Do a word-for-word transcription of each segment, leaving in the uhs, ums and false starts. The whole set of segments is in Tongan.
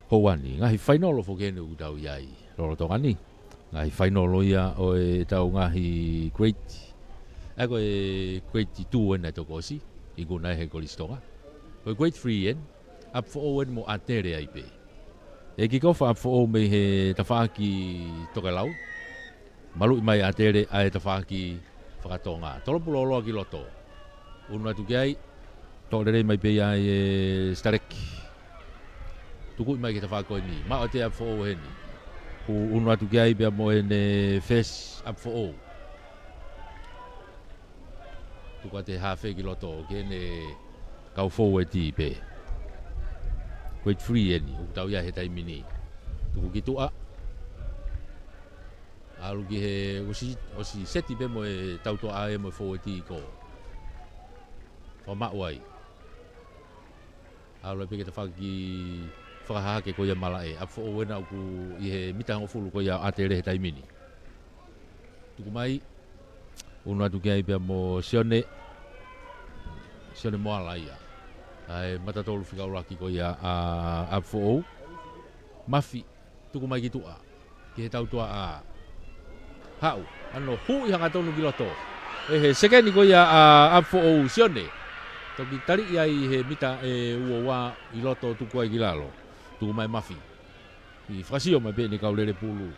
Houa ni, ngaahi fainolo foki eni ʻoku tau ʻi ai lolotonga ni. Ngaahi fainolo ia ʻo ʻetau ngaahi grade. ʻA ia ko e grade two ena ʻe toko ʻosi, ikuna ʻe he Kolisi Tonga. Ko e grade three eni, ʻApifoʻou eni mo ʻAtele ai pē. ʻE kikofa ʻApifoʻou mei he tafaʻaki tokelau. Maluʻi mai ʻAtele ʻa e tafaʻaki fakatonga. Tolopuloloa ki loto. Unu atu ki ai. Toʻo lelei mai pē ia ʻe Sitaleki. Tukuʻi mai ki he tafaʻaki ko eni. Maʻu ʻe ʻApifoʻou heni. Kuo unu atu ki ai pea mo ʻene fesi ʻApifoʻou. Tuku atu e hafe ki loto, ki heʻene kau foueti pē. Grade three eni, ʻoku tau ʻi ai he taimi ni. Tuku ki tuʻa. ʻAlu ki he, ʻosi, ʻosi seti pē mo e tautuʻa ʻa e mo e foueti ko. Fakamaʻu ai. ʻAlu ai pē ki he tafaʻaki fakahahake ko ia malaʻe. ʻApifoʻou ena ʻoku ʻi he mita hongofulu ko ia ʻAtele he taimi ni. Tuku mai. Unu atu ki ai pea mo Sione. Sione Moala ia. ʻA e mata tolu fika ʻuluaki ko ia ʻa ʻApifoʻou. Mafi. Tuku mai ki tuʻa. Ki he tautuʻa ʻa. Haʻu. ʻAno huʻi hangatonu ki loto. ʻE he sekeni ko ia ʻa ʻApifoʻou Sione. Toki taliʻi ai he mita ʻe ua ua ʻi loto tuku ai ki lalo. Tuku mai Mafi. ʻI fakasio mai pē ʻene kau lele pulu.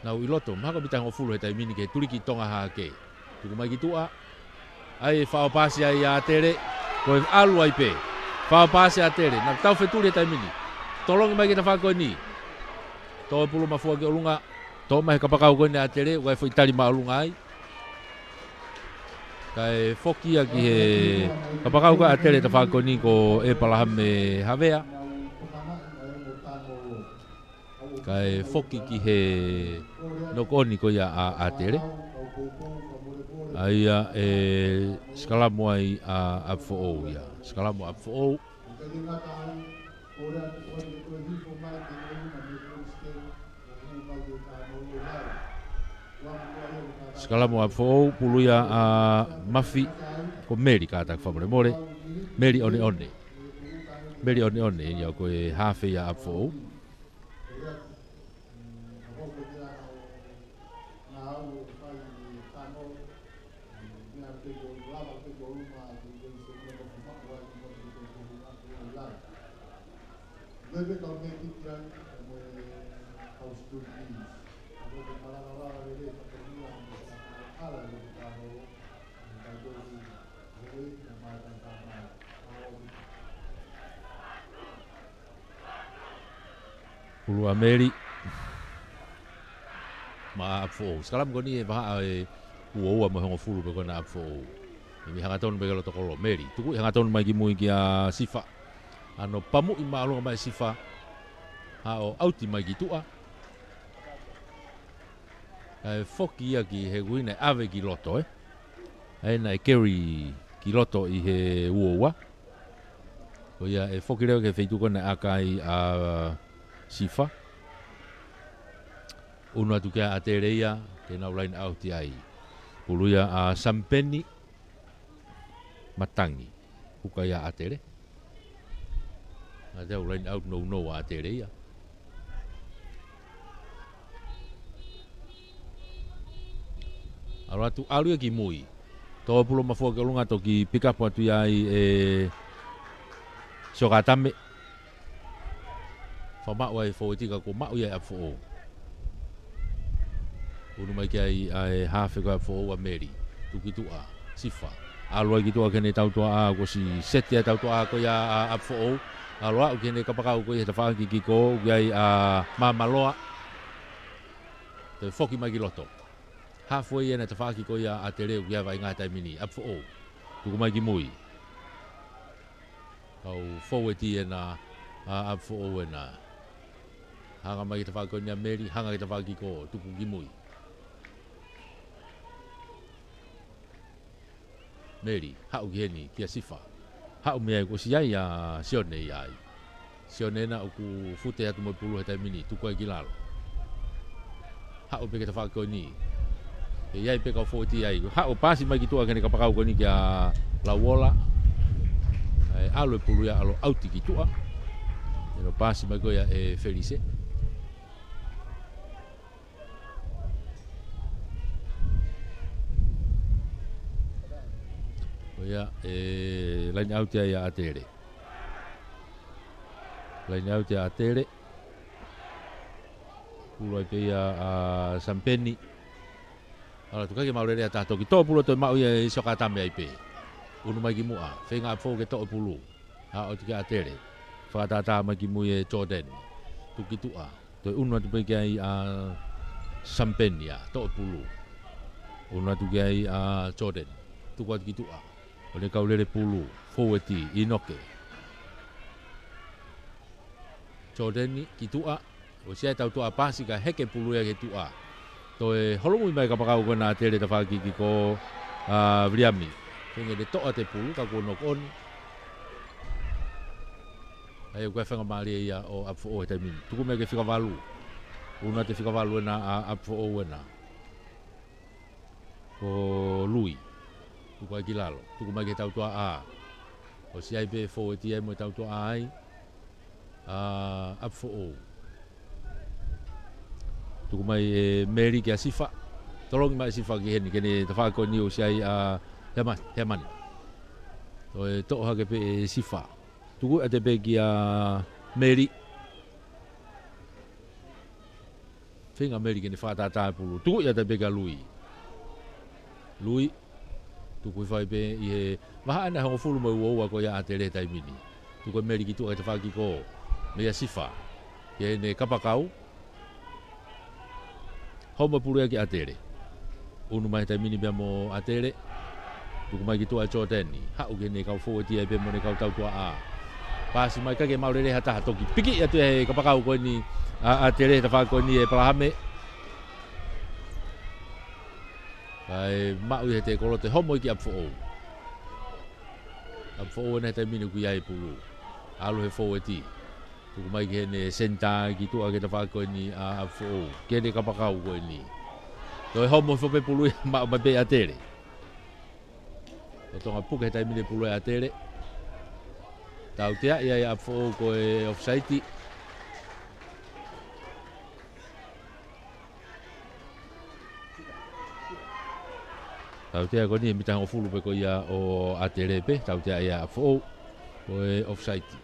Nau ʻi loto, mahalo ko e mita hongofulu he taimi ni ki he tuliki tonga hahake. Tuku mai ki tuʻa. ʻAi e fao pasi ai ʻa ʻAtele. Ko e ʻalu ai pē. Fao pasi ʻa ʻAtele. Nau tau fetuli he taimi ni. Tolongi mai ki he tafaʻaki ko eni. Tō e pulu mafua ki ʻolunga. Tō mai he kapakau ko eni ʻa ʻAtele. ʻOku ʻi ai e foʻi tali māʻolunga ai. Kae foki ia ki he kapakau ko ia ʻa ʻAtele tafaʻaki ko eni ko ʻEpalahame Havea. Kae foki ki he noko ʻoni ko ia ʻa ʻAtele. ʻA ia ʻe sikalamu ai ʻa ʻApifoʻou ia. Sikalamu ʻApifoʻou. Sikalamu ʻApifoʻou, pulu ia ʻa Mafi, ko Meli kātaki fakamolemole. Meli ʻOneʻone. Meli ʻOneʻone, ia ko e hafe ia ʻApifoʻou. Pulu ʻa Meli. Maʻa ʻApifoʻou. Sikalamu ko eni he vahaʻa ʻe ua ua mo e hongofulu pē ko ena ʻa ʻApifoʻou. ʻI he hangatonu pē ki loto kolo Meli. Tukuʻi hangatonu mai ki mui kia Sifa. ʻAno pamuʻi māʻolunga mai Sifa. Haʻu ʻauti mai ki tuʻa. Kae foki ia ki he ʻuhinga ʻave ki loto, ē. ʻA ia naʻe keli ki loto ʻi he ua ua. Ko ia ʻe foki leva ki he feituʻu ko ena ʻa kai ʻa Sifa. Unu atu kia ʻAtele ia, ke nau laine ʻauti ai. Pulu ia ʻa Samipeni Matangi. Huka ia ʻa ʻAtele. ʻAtele ʻoku laine ʻauti nounou ʻa ʻAtele ia. ʻAlu atu, ʻalu ia ki mui. Tō pulu mafua ki ʻolunga toki pick up atu ia ai ʻe Siokatame. Fakamaʻu ai foueti ka kuo maʻu ia ʻe ʻApifoʻou. Unu mai ki ai ʻa e hafe ko ia ʻApifoʻou ʻa Meli. Tuku ki tuʻa. Sifa. ʻAlu ai ki tuʻa ki heʻene tautuʻa ʻa, kuo ʻosi seti ʻa e tautuʻa ko ia ʻa ʻApifoʻou. ʻAlu aʻu ki heʻene kapakau ko ia he tafaʻaki kiko, ʻoku ʻi ai ʻa Mamaloa. Toe foki mai ki loto. Halfway ena tafaʻaki ko ia ʻa ʻAtele ʻoku ʻi ai e vaʻinga he taimi ni. ʻApifoʻou. Tuku mai ki mui. Kau foueti ena ʻa ʻApifoʻou ena. Hanga mai ki he tafaʻaki ko eni ʻa Meli, hanga ki he tafaʻaki kiko, tuku ki mui. Meli, haʻu ki heni, kia Sifa. Haʻu mei ai, kuo ʻosi ʻi ai ʻa Sione ʻi ai. Sione ena ʻoku fute atu mo e pulu he taimi ni, tuku ai ki lalo. Haʻu pē ki he tafaʻaki ko eni. ʻE ʻi ai pē kau foueti ai. Haʻu pasi mai ki tuʻa ki heʻene kapakau ko eni kia Lauola. ʻE ʻalu e pulu ia ʻalu ʻauti ki tuʻa. Ino paasi mai ko ia ʻe Felise. Ko ia ʻe line out ia ʻa ʻAtele. Line out ia ʻa ʻAtele. Pulu ai pē ia ʻa Samipeni. Ala tuku ʻikai ke maʻu lelei ha taha toki. Toʻo pulu, toe maʻu ia ʻe Siokatame ai pē. Unu mai ki muʻa. Feinga ʻApifoʻou ke toʻo pulu. Aʻu atu kia ʻAtele. Fakatātā mai ki mui ʻe Jordan. Tuku ki tuʻa. Toe unu atu pē ki ai ʻa Samipeni ia. Toʻo pulu. Unu atu ki ai ʻa Jordan. Tuku atu ki tuʻa. ʻO ne kau lele pulu. Fōueti, ʻInoke. Jordan ki tuʻa. ʻOsi ia e tautuʻa paasi ka heke pulu ia ki tuʻa. Toe holomui mai kapakau ko ena ʻa ʻAtele, tafaʻaki ki ko, ʻa, Viliami. Feinga ke toʻo atu e pulu ka kuo knock on. ʻA ia ko e faingamālie ia ʻo ʻApifoʻou he taimi ni. Tuku mai ki he fika valu. Unu atu e fika valu ena ʻa ʻApifoʻou ena. Ko Lui. Tuku ai ki lalo. Tuku mai ki he tautuʻa ʻa. ʻOsi ai pē fōueti ai mo e tautuʻa ai ʻa ʻApifoʻou. Tuku mai ʻe Meli kia Sifa. Tolongi mai Sifa ki heni, ke ne tafaʻaki ko eni ʻosi ai ʻa Hema-, Hemani. Toe toʻo hake pē ʻe Sifa. Tuku atu pē kia Meli. Feinga Meli ke ne fakatātā e pulu. Tuku ia atu pē kia Lui. Lui. Tuku hifo ai pē ʻi he vahaʻa ena ʻe hongofulu mo e uaua ko ia ʻa ʻAtele he taimi ni. Tuku ʻe Meli ki tuʻa ke tafaʻaki ko. Meia Sifa. Ki heʻene kapakau. Homo pulu ia ki ʻAtele. Unu mai he taimi ni pea mo ʻAtele. Tuku mai ki tuʻa ʻe Jordan. Haʻu ki heʻene kau fōueti ai pē mo ʻene kau tautuʻa ʻa. Paasi mai ʻikai ke maʻu lelei ha taha toki. Piki atu he kapakau ko eni ʻa, ʻa ʻAtele, tafaʻaki ko eni ʻe Palahame. Kae maʻu ia he tēkolo, toe homo ia ki ʻApifoʻou. ʻApifoʻou ena he taimi ni ʻoku ʻi ai e pulu. ʻAlu he fōueti. Tuku mai ki heʻene senitā ki tuʻa ke tafaʻaki ko eni ʻa ʻApifoʻou. Ki heʻene kapakau ko eni. Toe homo hifo pē pulu ia maʻu mai pē ʻe ʻAtele. Lolotonga puke he taimi ni e pulu ʻe ʻAtele. Tautea ia ʻe ʻApifoʻou ko e offside. Tautea ko eni he mita hongofulu pē ko ia ʻo ʻAtele pē. Tautea ia ʻe ʻApifoʻou ko e offside.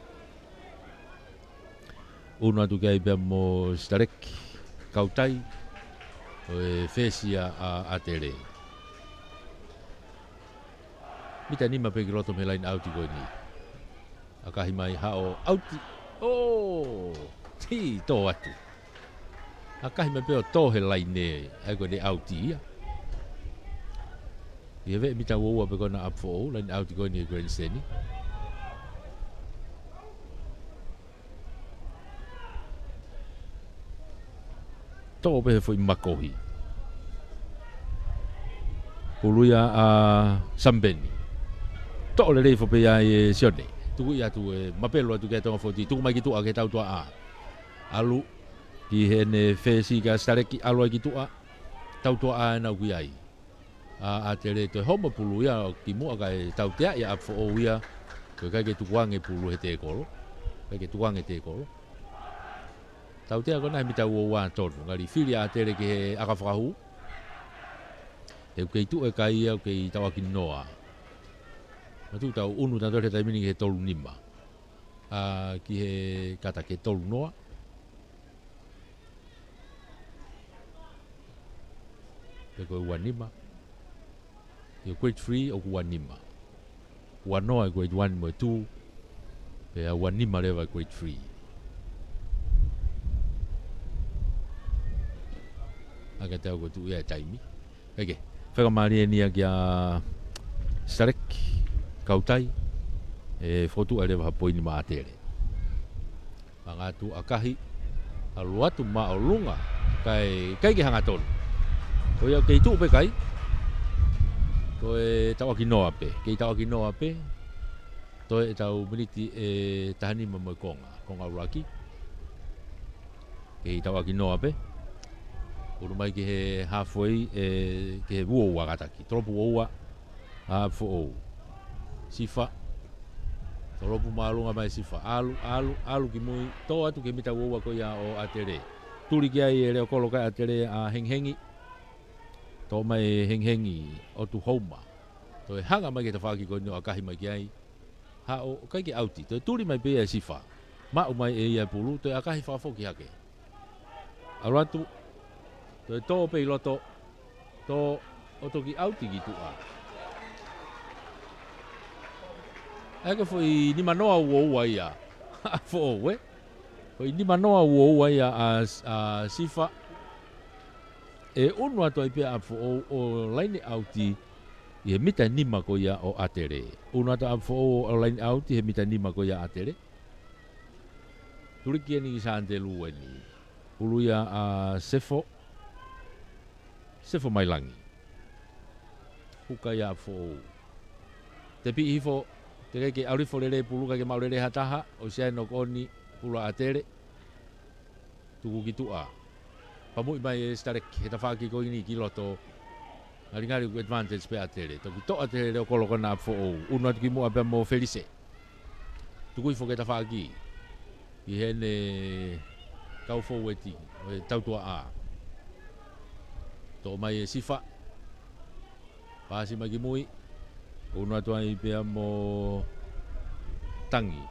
Unu atu ki ai pea mo Sitaleki, Kautai, ʻo e fesi ia ʻa ʻAtele. Mita nima pē ki loto mei he line out ko eni. ʻAkahi mai haʻo ʻauti. ʻŌ! Tī tō atu. ʻAkahi mai pē ʻo tō he laine, ʻa ia ko ʻene ʻauti ia. ʻI he veʻe mita uaua pē ko ena ʻa ʻApifoʻou, line out ko eni he grandstand. Tō pē he foʻi makohi. Pulu ia ʻa Samipeni. Toʻo lelei hifo pē ia ʻe Sione. Tuku ia atu ʻe Mapelu atu ki ai Tonga Fōueti. Tuku mai ki tuʻa ki he tautuʻa ʻa. ʻAlu ki heʻene fesi kia Sitaleki, ʻalu ai ki tuʻa. Tautuʻa ʻa ena ʻoku ʻi ai. ʻA, ʻAtele, toe homo pulu ia ki muʻa kae tautea ia ʻa ʻApifoʻou ia. Ko e ʻikai ke tukuange pulu he tēkolo. ʻIkai ke tukuange tēkolo. Tautea ko ena he mita uaua tonu. Ngali fili ʻa ʻAtele ki he ʻaka fakahū. He ʻoku kei tuʻu e kai ia, ʻoku kei tauʻaki noa. Mātuʻaki tau unu tangata he taimi ni ki he tolu nima. ʻA, ki he kata ke tolu noa. Pe ko e ua nima. ʻI he grade three ʻoku ua nima. Ua noa ʻi grade one mo e two. Pea ua nima leva ʻi grade three. ʻA ia te u ʻoatu ia e taimi. ʻEke. Fakamālie eni ia kia Sitaleki, Kautai. ʻE fokotuʻu leva ha poini maʻa ʻAtele. Hanga atu ʻakahi, ʻalu atu māʻolunga, kae ʻikai ke hangatonu. Ko ia kei tuʻu pē kai, ko e tauʻaki noa pē, kei tauʻaki noa pē, toe ʻetau miniti ʻe taha nima mo e konga, konga ʻuluaki. Kei tauʻaki noa pē, ʻunu mai ki he halfway, ʻe, ki he uaua kātaki, tolopu uaua, ʻa ʻApifoʻou. Sifa. Tolopu māʻolunga mai Sifa. ʻAlu, ʻalu, ʻalu ki mui. Tō atu ki he mita ua ua ko ia ʻo ʻAtele. Tuli ki ai e leʻo kolo ʻa ʻAtele ʻa Hengihengi. Tō mai e Hengihengi ʻo Tuhouma. Toe hanga mai ki he tafaʻaki ko eni ʻo ʻakahi mai ki ai. Haʻu ʻikai ke ʻauti. Toe tuli mai pē ia ʻe Sifa. Maʻu mai ʻe ia e pulu. Toe ʻakahi fakafoki hake. ʻAlu atu. Toe tō pē ʻi loto. Tō ʻo toki ʻauti ki tuʻa. ʻAi ko e foʻi nima noa ua ua ia. ʻApifoʻou ē. Foʻi nima noa ua ua ia ʻa, ʻa Sifa. ʻE ʻunu atu ai pē ʻa ʻApifoʻou ʻo laine ʻauti ʻi he mita nima ko ia ʻo ʻAtele. ʻUnu atu ʻa ʻApifoʻou ʻo laine ʻauti he mita nima ko ia ʻa ʻAtele. Tuli ki eni ki Sānitelū eni. Pulu ia ʻa Sefo. Sefo Mailangi. Huka ia ʻa ʻApifoʻou. Tepiʻi hifo, teʻeki ke ʻalu hifo lelei pulu kae ʻikai ke maʻu lelei ha taha, ʻosi ʻa e knock on, pulu ʻa ʻAtele. Tuku ki tuʻa. Pamuʻi mai ʻe Sitaleki, he tafaʻaki ko eni ki loto. Ngalingali ko e advantage pē ʻa ʻAtele. Toki toʻo ʻe he leʻo kolo ko ena ʻa ʻApifoʻou. ʻUnu atu ki muʻa pea mo Felise. Tuku hifo ki he tafaʻaki. ʻI heʻene kau fōueti, ʻo e Tautuaʻā. Toʻo mai ʻe Sifa. Paasi mai ki mui. ʻUnu atu ai pea mo Tangi.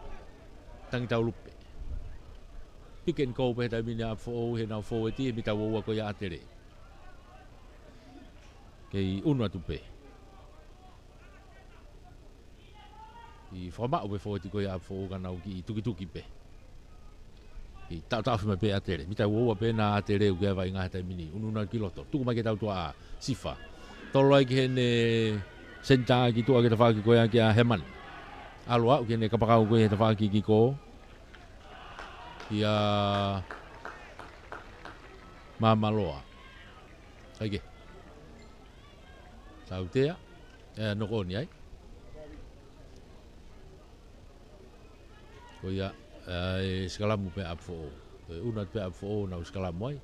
Tangi Taulupe. Pick and go pē he taimi ni ʻa ʻApifoʻou he ʻenau fōueti, he mita ua ua ko ia ʻa ʻAtele. Kei ʻunu atu pē. ʻI fakamaʻu pē fōueti ko ia ʻa ʻApifoʻou ka nau kiʻi tukituki pē. ʻI taʻotaʻofi mai pē ʻa ʻAtele. Mita ua ua pē ena ʻa ʻAtele ʻoku ʻi ai e vaʻinga he taimi ni. ʻUnu atu ki loto. Tuku mai ki he Tautuaʻā. Sifa. Tolo ai ki heʻene senitā ki tuʻa ki he tafaʻaki ko ia kia Hemani. ʻAlu ʻo ki heʻene kapakau ko ia he tafaʻaki ki kō. Kia Māmaloa. ʻAi ke. Tautea. ʻE, knock on ai. Ko ia, ʻe, sikalamu pē ʻa ʻApifoʻou. ʻE, ʻunu atu pē ʻa ʻApifoʻou ʻo nau sikalamu ai.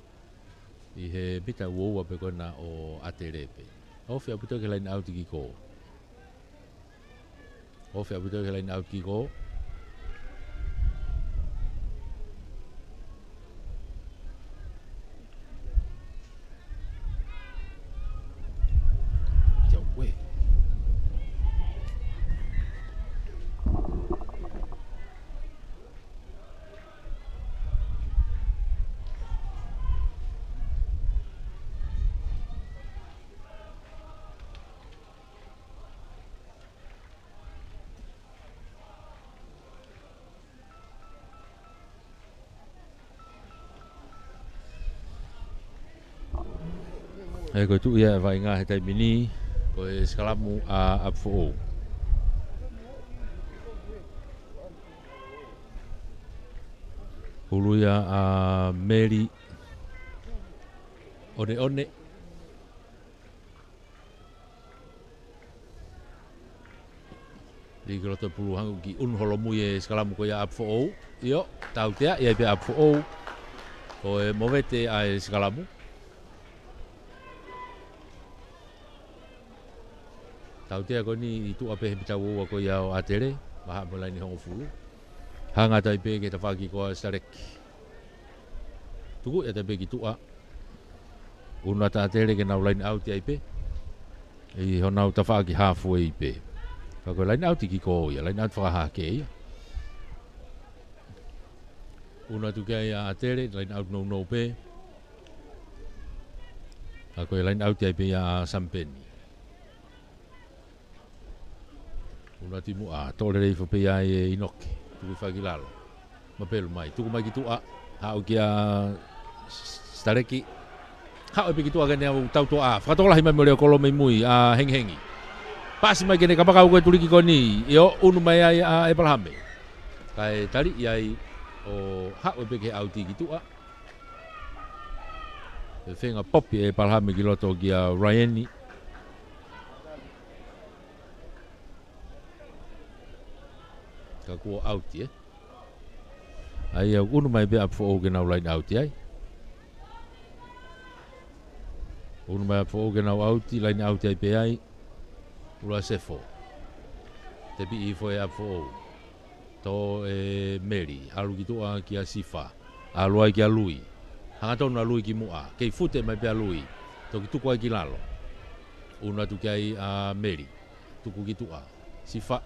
ʻI he mita ua ua pē ko ena ʻo ʻAtele pē. Ofi ʻaupito ki he laine ʻauti ki kō. Ofi ʻaupito ki he laine ʻauti ki kō. Kia ue. ʻE, ko e tuʻu ia e vaʻinga he taimi ni, ko e sikalamu ʻa ʻApifoʻou. Pulu ia ʻa Meli ʻOneʻone. Lī ki loto pulu hangē ʻoku kiʻi ʻunu holomui e sikalamu ko ia ʻa ʻApifoʻou. ʻIo, tautea, ʻi ai pē ʻa ʻApifoʻou. Ko e movete ʻa e sikalamu. Tautea ko eni ʻi tuʻa pē he mita ua ua ko ia ʻo ʻAtele. Maha mo e laine hongofulu. Hanga atu ai pē ki he tafaʻaki ko ia ʻa Sitaleki. Tuku atu ai pē ki tuʻa. ʻUnu atu ʻa ʻAtele ke nau laine ʻauti ai pē. ʻI honau tafaʻaki halfway pē. Ka ko e laine ʻauti ki kō ia, laine ʻauti fakahahake ia. ʻUnu atu ki ai ʻa ʻAtele, laine ʻauti nounou pē. Ka ko e laine ʻauti ai pē ia ʻa Samipeni. ʻUnu atu muʻa, toʻo lelei hifo pē ia ʻe ʻInoke. Tuku hifo ki lalo. Mapelu mai, tuku mai ki tuʻa. Haʻu kia S-, Sitaleki. Haʻu pē ki tuʻa ki heʻene ʻau Tautuaʻā. Fakatokolahi mai mo e leʻo kolo mei mui, ʻa Hengihengi. Paasi mai ki heʻene kapakau ko e tuliki ko eni. ʻIo, ʻunu mai ai ʻa ʻEpalahame. Kae taliʻi ai ʻo haʻu pē ki he ʻauti ki tuʻa. Feinga popi ʻe ʻEpalahame ki loto kia Raieni. Ka kuo ʻauti, ē. ʻA ia ʻunu mai pē ʻa ʻApifoʻou ke nau laine ʻauti ai. ʻUnu mai ʻa ʻApifoʻou ke nau ʻauti, laine ʻauti ai pē ai. Pulu ʻa Sefo. Tepiʻi hifo ʻe ʻApifoʻou. Tō ʻe Meli, ʻalu ki tuʻa kia Sifa. ʻAlu ai kia Lui. Hangatonu ʻa Lui ki muʻa. Kei fute mai pē ʻa Lui. Toki tuku ai ki lalo. ʻUnu atu ki ai ʻa Meli. Tuku ki tuʻa. Sifa.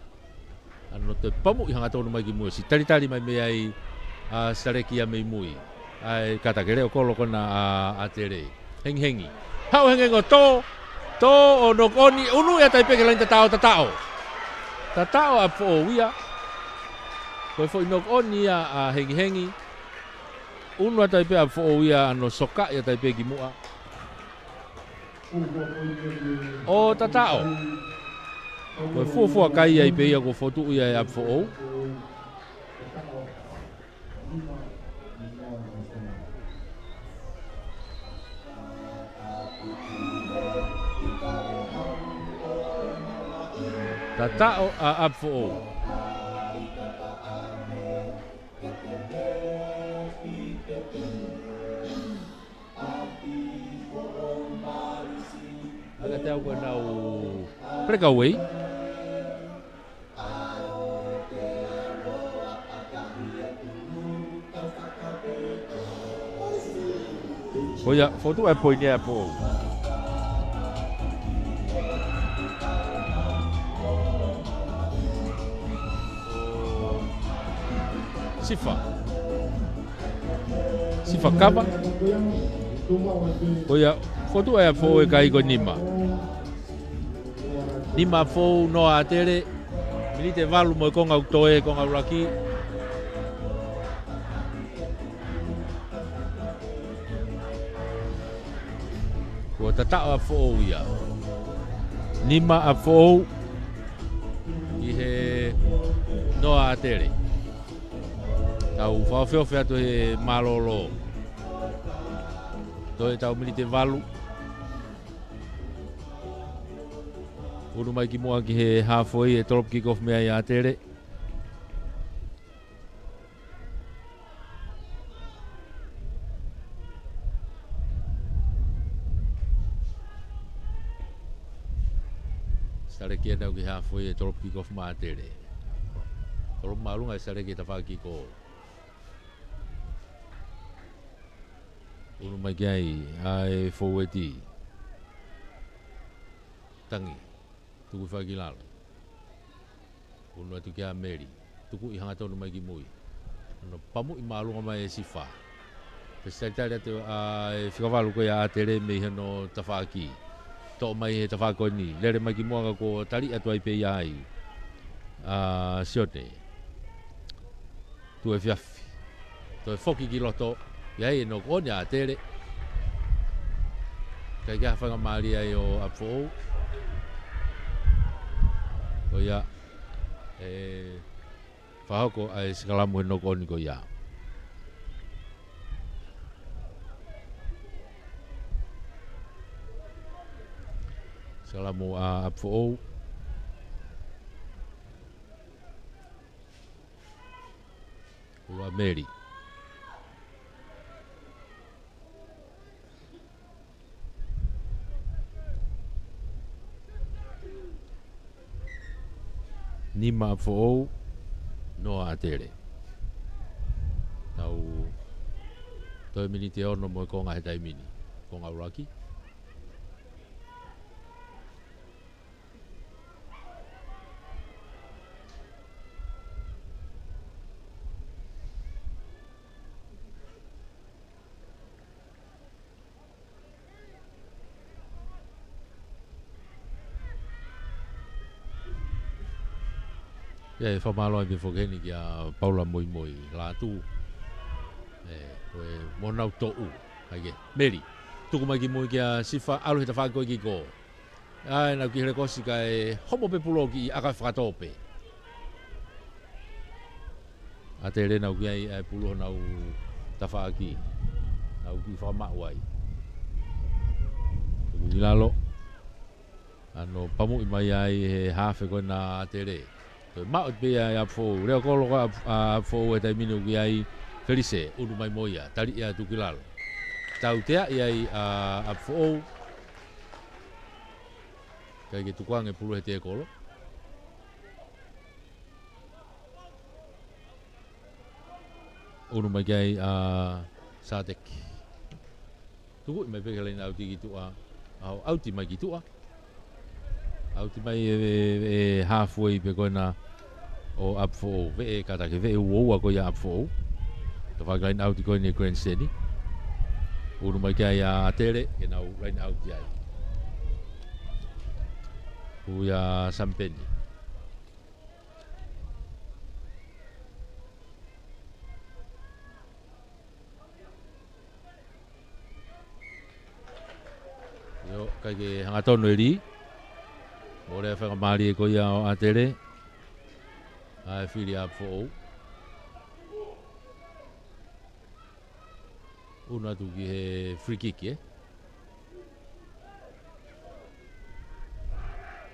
ʻAno toe pamuʻi hangatonu mai ki mui. Siʻi talitali mai mei ai ʻa Saleki ia mei mui. ʻAi, kātaki ke leʻo kolo ko ena ʻa ʻAtele. Hengihengi. Haʻu Hengihengi ʻo tō. Tō ʻo knock on, ʻunu ia ʻa Taipe ki he laine tataʻo, tataʻo. Tataʻo ʻa ʻApifoʻou ia. Ko e foʻi knock on ia ʻa Hengihengi. ʻUnu ʻa Taipe ʻa ʻApifoʻou ia, ʻano sokaʻi ʻa Taipe ki muʻa. ʻO tataʻo. Ko e fuofua kai ai pē ia kuo fotu ia ʻe ʻApifoʻou. Tataʻo ʻa ʻApifoʻou. ʻAka te au ko ʻenau breakaway. Ko ia, fotu ʻa e poini ʻa ʻApifoʻou. Sifa. Sifa kava. Ko ia, fotu ʻa ʻApifoʻou e kai ko e nima. Nima ʻApifoʻou, noa ʻAtele. Miniti ʻe valu mo e konga ʻoku toe, konga ʻuluaki. Kuo tataʻo ʻa ʻApifoʻou ia. Nima ʻApifoʻou ki he noa ʻAtele. Tau fakaofiofi atu he mālōlō. Toe ʻetau miniti ʻe valu. ʻUnu mai ki muʻa ki he halfway, ʻe drop kick off mei ai ʻa ʻAtele. Saleki ʻenau ki he halfway, ʻe drop kick off mai ʻa ʻAtele. Drop māʻolunga ʻe Saleki e tafaʻaki ko ē. ʻUnu mai ki ai ʻa e fōueti. Tangi. Tuku hifo ki lalo. ʻUnu atu kia Meli. Tukuʻi hangatonu mai ki mui. ʻAno pamuʻi māʻolunga mai ʻe Sifa. Pea talitali atu ʻa e fika valu ko ia ʻa ʻAtele mei hono tafaʻaki. Toʻo mai he tafaʻaki ko eni. Lele mai ki muʻa ka kuo tali atu ai pē ia ai ʻa Sione. Tuʻu efiafi. Toe foki ki loto. ʻI ai e knock on ʻa ʻAtele. ʻIkai ke ʻi ai ha faingamālie ai ʻo ʻApifoʻou. Ko ia, ʻe fakahoko ʻa e sikalamu he knock on ko ia. Sikalamu ʻa ʻApifoʻou. Ua Meli. Nima ʻApifoʻou, noa ʻAtele. Tau toe miniti ʻe ono mo e konga he taimi ni. Konga ʻuluaki. ʻIo, ʻe fakamālō ai pē foki heni kia Paula Moimoi Lātū. ʻE, ko e mo nau toʻu. ʻAi ke, Meli. Tuku mai ki mui kia Sifa, ʻalu he tafaʻaki ko ē ki ko. ʻAi, nau ki he lekosi kae homo pē pulu ki ʻaka fakatō pē. ʻAtele nau ki ai ʻa e pulu honau tafaʻaki. Nau ki fakamaʻu ai. Tuku ki lalo. ʻAno pamuʻi mai ai he hafe ko ena ʻa ʻAtele. Toe maʻu pē ia ʻe ʻApifoʻou. Leʻo kolo ko ē ʻa ʻAp-, ʻa ʻApifoʻou he taimi ni ʻoku ʻi ai Felise. ʻUnu mai mo ia. Taliʻi atu ki lalo. Tauteaʻi ai ʻa ʻApifoʻou. ʻIkai ke tukuange pulu he tekolo. ʻUnu mai ki ai ʻa Sateki. Tukuʻi mai pē ki he laine ʻauti ki tuʻa. ʻAu, ʻauti mai ki tuʻa. ʻAuti mai e, e, e halfway pē ko ena ʻo ʻApifoʻou. Veʻe kātaki, veʻe uaua ko ia ʻApifoʻou. Tafaʻaki laine ʻauti ko eni ʻa Grandseni. ʻUnu mai ki ai ʻa ʻAtele, ke nau laine ʻauti ai. Ui ʻa Samipeni. ʻIo, ʻikai ke hangatonu e lī. Mole e faingamālie ko ia ʻo ʻAtele. ʻAi e fili ʻa ʻApifoʻou. ʻUnu atu ki he free kick, ē.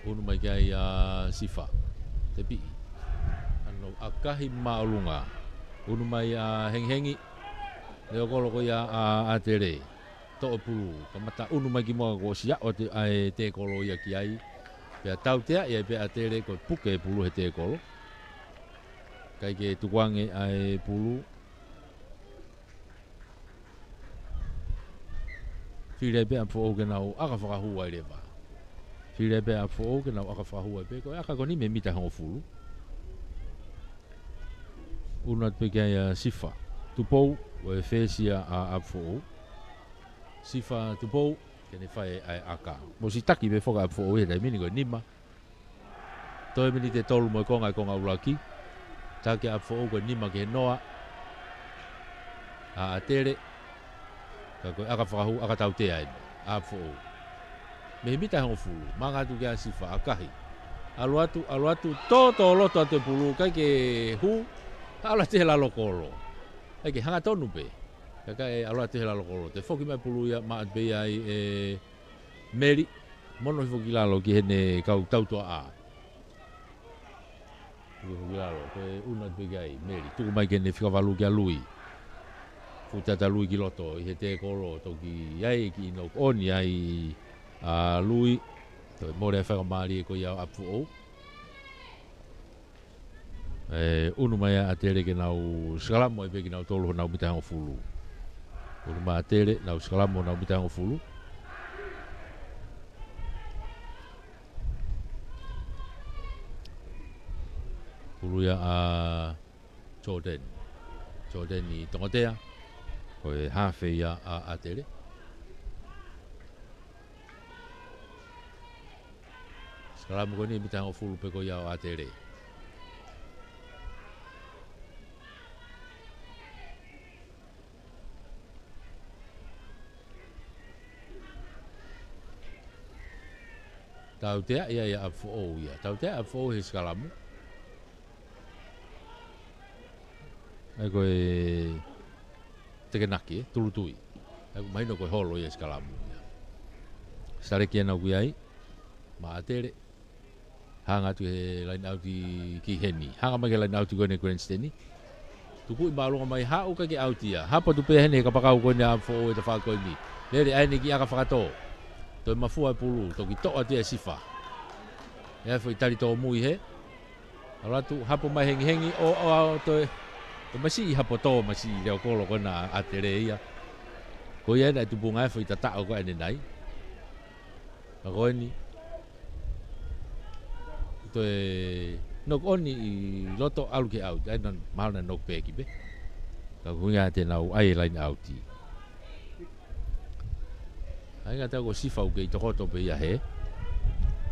ʻUnu mai ki ai ʻa Sifa. Tepiʻi. ʻAno ʻakahi māʻolunga. ʻUnu mai ʻa Hengihengi. Leʻo kolo ko ia ʻa ʻAtele. Toʻo pulu. Kamata ʻunu mai ki muʻa kuo ʻosi ʻa e tēkolo ia ki ai. Pea tautea ia pē ʻAtele ko e puke e pulu he tēkolo. ʻIkai ke tukuange ʻa e pulu. Fili ai pē ʻApifoʻou ke nau ʻaka fakahū ai leva. Fili ai pē ʻApifoʻou ke nau ʻaka fakahū ai pē. Ko e ʻaka ko eni mei he mita hongofulu. ʻUnu atu pē ki ai ʻa Sifa Tupou, ʻo e fesi ʻa ʻApifoʻou. Sifa Tupou, ke ne fai ʻa e ʻaka. Mou sitaki pē foki ʻApifoʻou he taimi ni ko e nima. Toe miniti ʻe tolu mo e konga e konga ʻuluaki. Taki ʻApifoʻou ko e nima ki he noa ʻa ʻAtele. Ka ko e ʻaka fakahū, ʻaka tautea eni ʻa ʻApifoʻou. Mei he mita hongofulu, maʻanga atu ki ai ʻa Sifa, ʻakahi. ʻAlu atu, ʻalu atu, tō, tō loto atu e pulu, ʻikai ke hū, ʻalu atu he lalo kolo. ʻIkai ke hangatonu pē. Kae ʻalu atu he lalo kolo. Toe foki mai pulu ia, maʻu atu pē ia ʻe Meli, mono hifo ki lalo ki heʻene kau tautoʻa. Hifo ki lalo, ko e ʻunu atu pē ki ai, Meli. Tuku mai ki heʻene fika valu kia Lui. Fuʻu tata Lui ki loto, ʻi he tēkolo, toki ʻai e kiʻi knock on ai ʻa Lui. Toe mole e faingamālie ko ia ʻo ʻApifoʻou. ʻE, ʻunu mai ʻa ʻAtele ke nau sikalamu ai pē kinautolu honau mita hongofulu. ʻUnu mai ʻa ʻAtele, nau sikalamu honau mita hongofulu. Pulu ia ʻa Jordan. Jordan ʻi Tongatea. Ko e hafe ia ʻa ʻAtele. Sikalamu ko eni mita hongofulu pē ko ia ʻo ʻAtele. Tautea ia ʻa ʻApifoʻou ia. Tautea ʻApifoʻou he sikalamu. ʻAi ko e tekenaki, ē, tulutui. ʻAi ko e mahino ko e holo ia sikalamu ia. Saleki ʻena ʻoku ʻi ai. Maʻa ʻAtele. Hanga atu he laine ʻauti ki heni. Hanga mai ki he laine ʻauti ko eni Grandseni. Tukuʻi māʻolunga mai haʻu ʻikai ke ʻauti ia. Hapo atu pē heni he kapakau ko eni ʻa ʻApifoʻou he tafaʻaki ko eni. Lele ʻa ʻeni ki ʻaka fakato. Toe mafua e pulu. Toki toʻo atu ia ʻe Sifa. ʻE ʻai foʻi tali tōmui hē. ʻAlu atu, hapo mai Hengihengi, ʻo, ʻo, ʻo, toe, toe masiʻi hapo tō, masiʻi leʻo kolo ko ena ʻa ʻAtele ia. Ko ia ena ʻe tupunga e foʻi tataʻo ko eni nai. Ka ko eni. Toe knock on ʻi loto ʻalu ki he ʻauti, ʻai naʻa mahalo naʻe knock back pē. Ka ko ia te nau ʻai e laine ʻauti. ʻAi ngata ko Sifa ʻoku kei tokoto pē ia hē.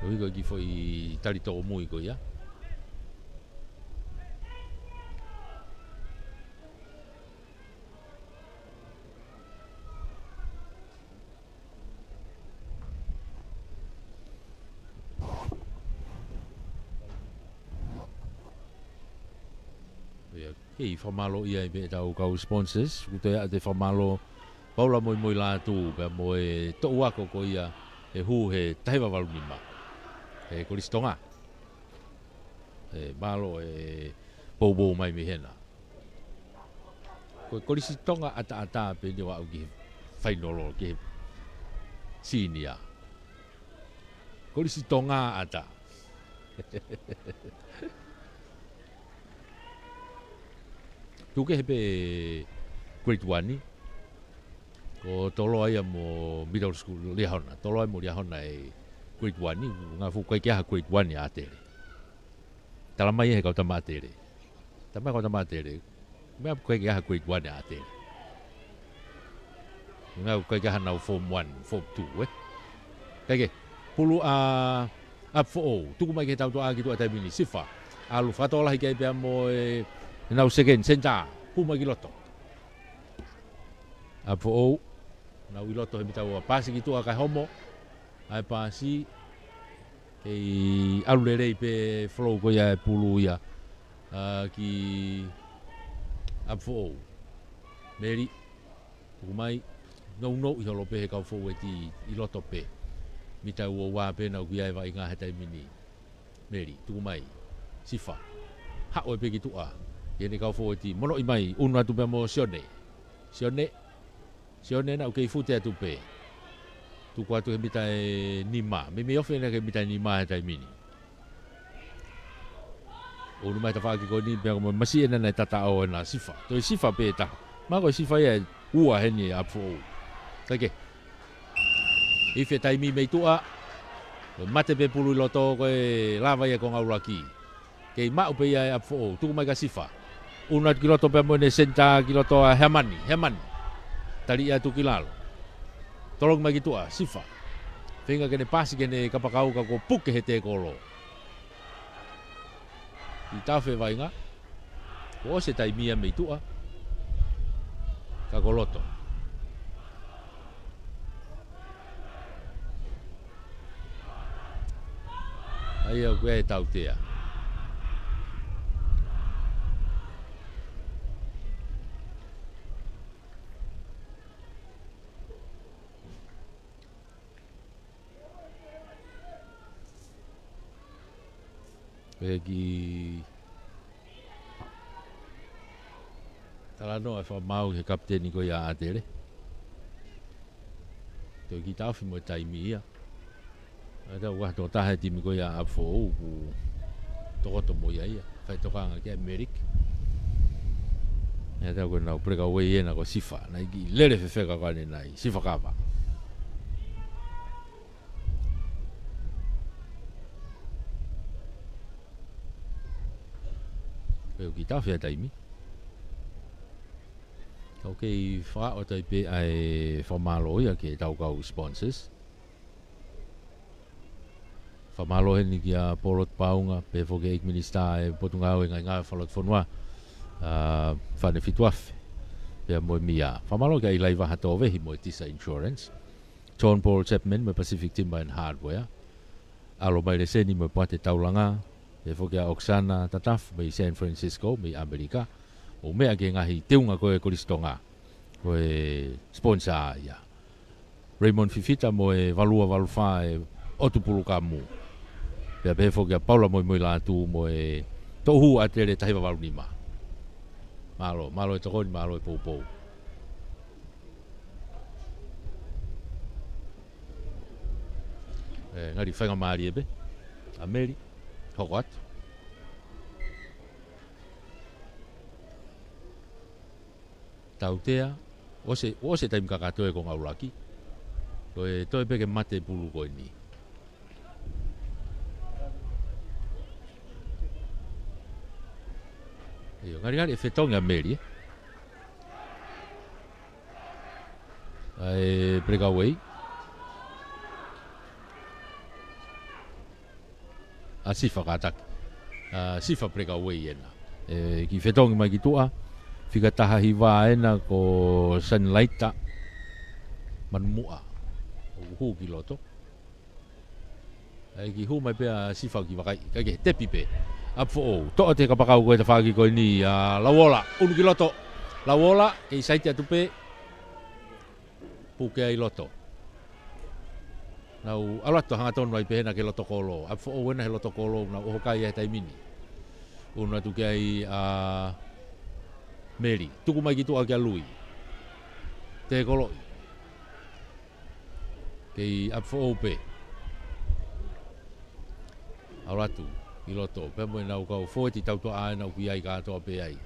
ʻOku ʻi ai ko e kiʻi foʻi tali tōmui ko ia. ʻIo, kei fakamālō ia ʻi he ʻetau kau sponsors, ʻoku toe ʻa e fakamālō Paula Moimoi Lātū, pea mo e toʻu ako ko ia ʻe hū he taha hiva valu nima. ʻE Kolisi Tonga. ʻE, mālō e poupou mai mei hena. Ko e Kolisi Tonga ʻataʻatā pē eni ʻo aʻu ki he fainolo, ki he senior. Kolisi Tonga ʻatā. Tuku kehe pē grade one. Ko Toloa ia mo middle school Liahona. Toloa ia mo Liahona ʻi grade one. Ngaahi fuʻu ʻikai ke ʻi ai ha grade one ʻa ʻAtele. Tala mai he kau tama ʻAtele. Tala mai kau tama ʻAtele. Meʻa ʻoku ʻikai ke ʻi ai ha grade one ʻa ʻAtele. Ngaahi ʻoku ʻikai ke ʻi ai hanau form one, form two, ē. Kae kehe, pulu ʻa ʻApifoʻou. Tuku mai ki he tautuʻa ki tuʻa taimi ni, Sifa. ʻAlu fakatokolahi ki ai pea mo e, ʻenau second, senitā. Hū mai ki loto. ʻApifoʻou. Nau ʻi loto he mita ua, paasi ki tuʻa kae homo. ʻA e paasi. Kei ʻalu lelei pē flow ko ia e pulu ia. ʻA, ki ʻApifoʻou. Meli. Tuku mai. Nounou ʻi holo pē he kau fōueti ʻi loto pē. Mita ua ua pē naʻa ʻoku ʻi ai e vaʻinga he taimi ni. Meli, tuku mai. Sifa. Haʻu pē ki tuʻa. Ki heʻene kau fōueti. Monoʻi mai. ʻUnu atu pē mo Sione. Sione. Sione naʻa ʻoku kei fute atu pē. Tuku atu he mita ʻe nima. Meimei ofi ʻena ki he mita ʻe nima he taimi ni. ʻUnu mai tafaʻaki ko eni pea ko e masiʻi ʻena naʻe tataʻo ʻena Sifa. Toe Sifa pē taha. Mahalo ko e Sifa ia ʻe ua heni ʻa ʻApifoʻou. Kae kehe. Ifi e taimi mei tuʻa. Ko e mate pē pulu ʻi loto ko e lava ia ko Ngaulaki. Kei maʻu pē ia ʻe ʻApifoʻou. Tuku mai kia Sifa. ʻUnu atu ki loto pea mo ʻene senitā ki loto ʻa Heamani. Heamani. Tali atu ki lalo. Tolongi mai ki tuʻa. Sifa. Feinga ke ne paasi ki heʻene kapakau ka kuo puke he tēkolo. ʻI tafe vaʻinga. Kuo ʻosi e taimi ia mei tuʻa. Ka ko loto. ʻA ia ʻoku ʻi ai e tautea. Ko e kiʻi talanoa ʻe fakamaau ki he kapiteni ko ia ʻa ʻAtele. Toe kiʻi taʻofi mo e taimi ia. ʻA ia ʻoku ʻi ai ha tokotaha he timi ko ia ʻa ʻApifoʻou ʻoku tokoto mo ia ia. Fai tokanga ki ai Melik. ʻA ia ko ʻenau breakaway ʻena ko Sifa. Naʻe kiʻi lele fefeka ko ʻene nai. Sifa Kava. Pea ʻoku kiʻi taʻofi e taimi. Ka ʻoku kei fakaʻotua pē ʻa e fakamālō ia ki he tau kau sponsors. Fakamālō heni kia Polo Tupaunga, pehē foki ʻEiki Minisitā e Potungāue Ngaingaue Fakalotofonua, ʻa, Fane Fituafe, pea mo e M I A. Fakamālō kia ʻIlaivaha Tōvehi mo e Tisa Insurance. John Paul Chapman mo e Pacific Timber and Hardware. ʻAlo mai Leseni mo e Poate Taulanga. Pehē foki ʻa Oksana Tatafu mei San Francisco, mei ʻAmelika. ʻO meʻa ki he ngaahi teunga ko e Kolisi Tonga. Ko e sponsor ia. Raymond Fifita mo e Valua Valufā e ʻOtu Pulukamu. Pea pehē foki ʻa Paula Moimoilatu mo e Toʻuhu ʻAtele taha hiva valu nima. Mālō, mālō e tokoni, mālō e poupou. ʻE, ngali faingamālie pē. ʻA Meli, hoko atu. Tautea, ʻosi, ʻosi e taimi kakato ē ko Ngaulaki. Ko e toe pē ke mate pulu ko eni. ʻIo, ngalingali ʻe fetongi ʻa Meli, ē. ʻA e breakaway. ʻA Sifa kātaki. ʻA Sifa breakaway ʻena. ʻE, kiʻi fetongi mai ki tuʻa. Fika taha hiva ʻena ko Sunlighter Manumuʻa. ʻOku hū ki loto. ʻAi kiʻi hū mai pē ʻa Sifa ki vakai. Kae kehe tepi pē. ʻApifoʻou. Toʻo atu he kapakau ko e tafaʻaki ko eni ʻa Lauola. ʻUnu ki loto. Lauola, kei saiti atu pē. Puke ai loto. Nau ʻalu atu hangatonu ai pē hena ki he loto kolo. ʻApifoʻou ʻena he loto kolo. Nau ʻoho kai ai he taimi ni. ʻUnu atu ki ai ʻa Meli. Tuku mai ki tuʻa kia Lui. Tēkoloʻi. Kei ʻApifoʻou pē. ʻAlu atu ʻi loto. Pea mo ʻenau kau fōueti tautuʻa ʻena ʻoku ʻi ai kātoa pē ai.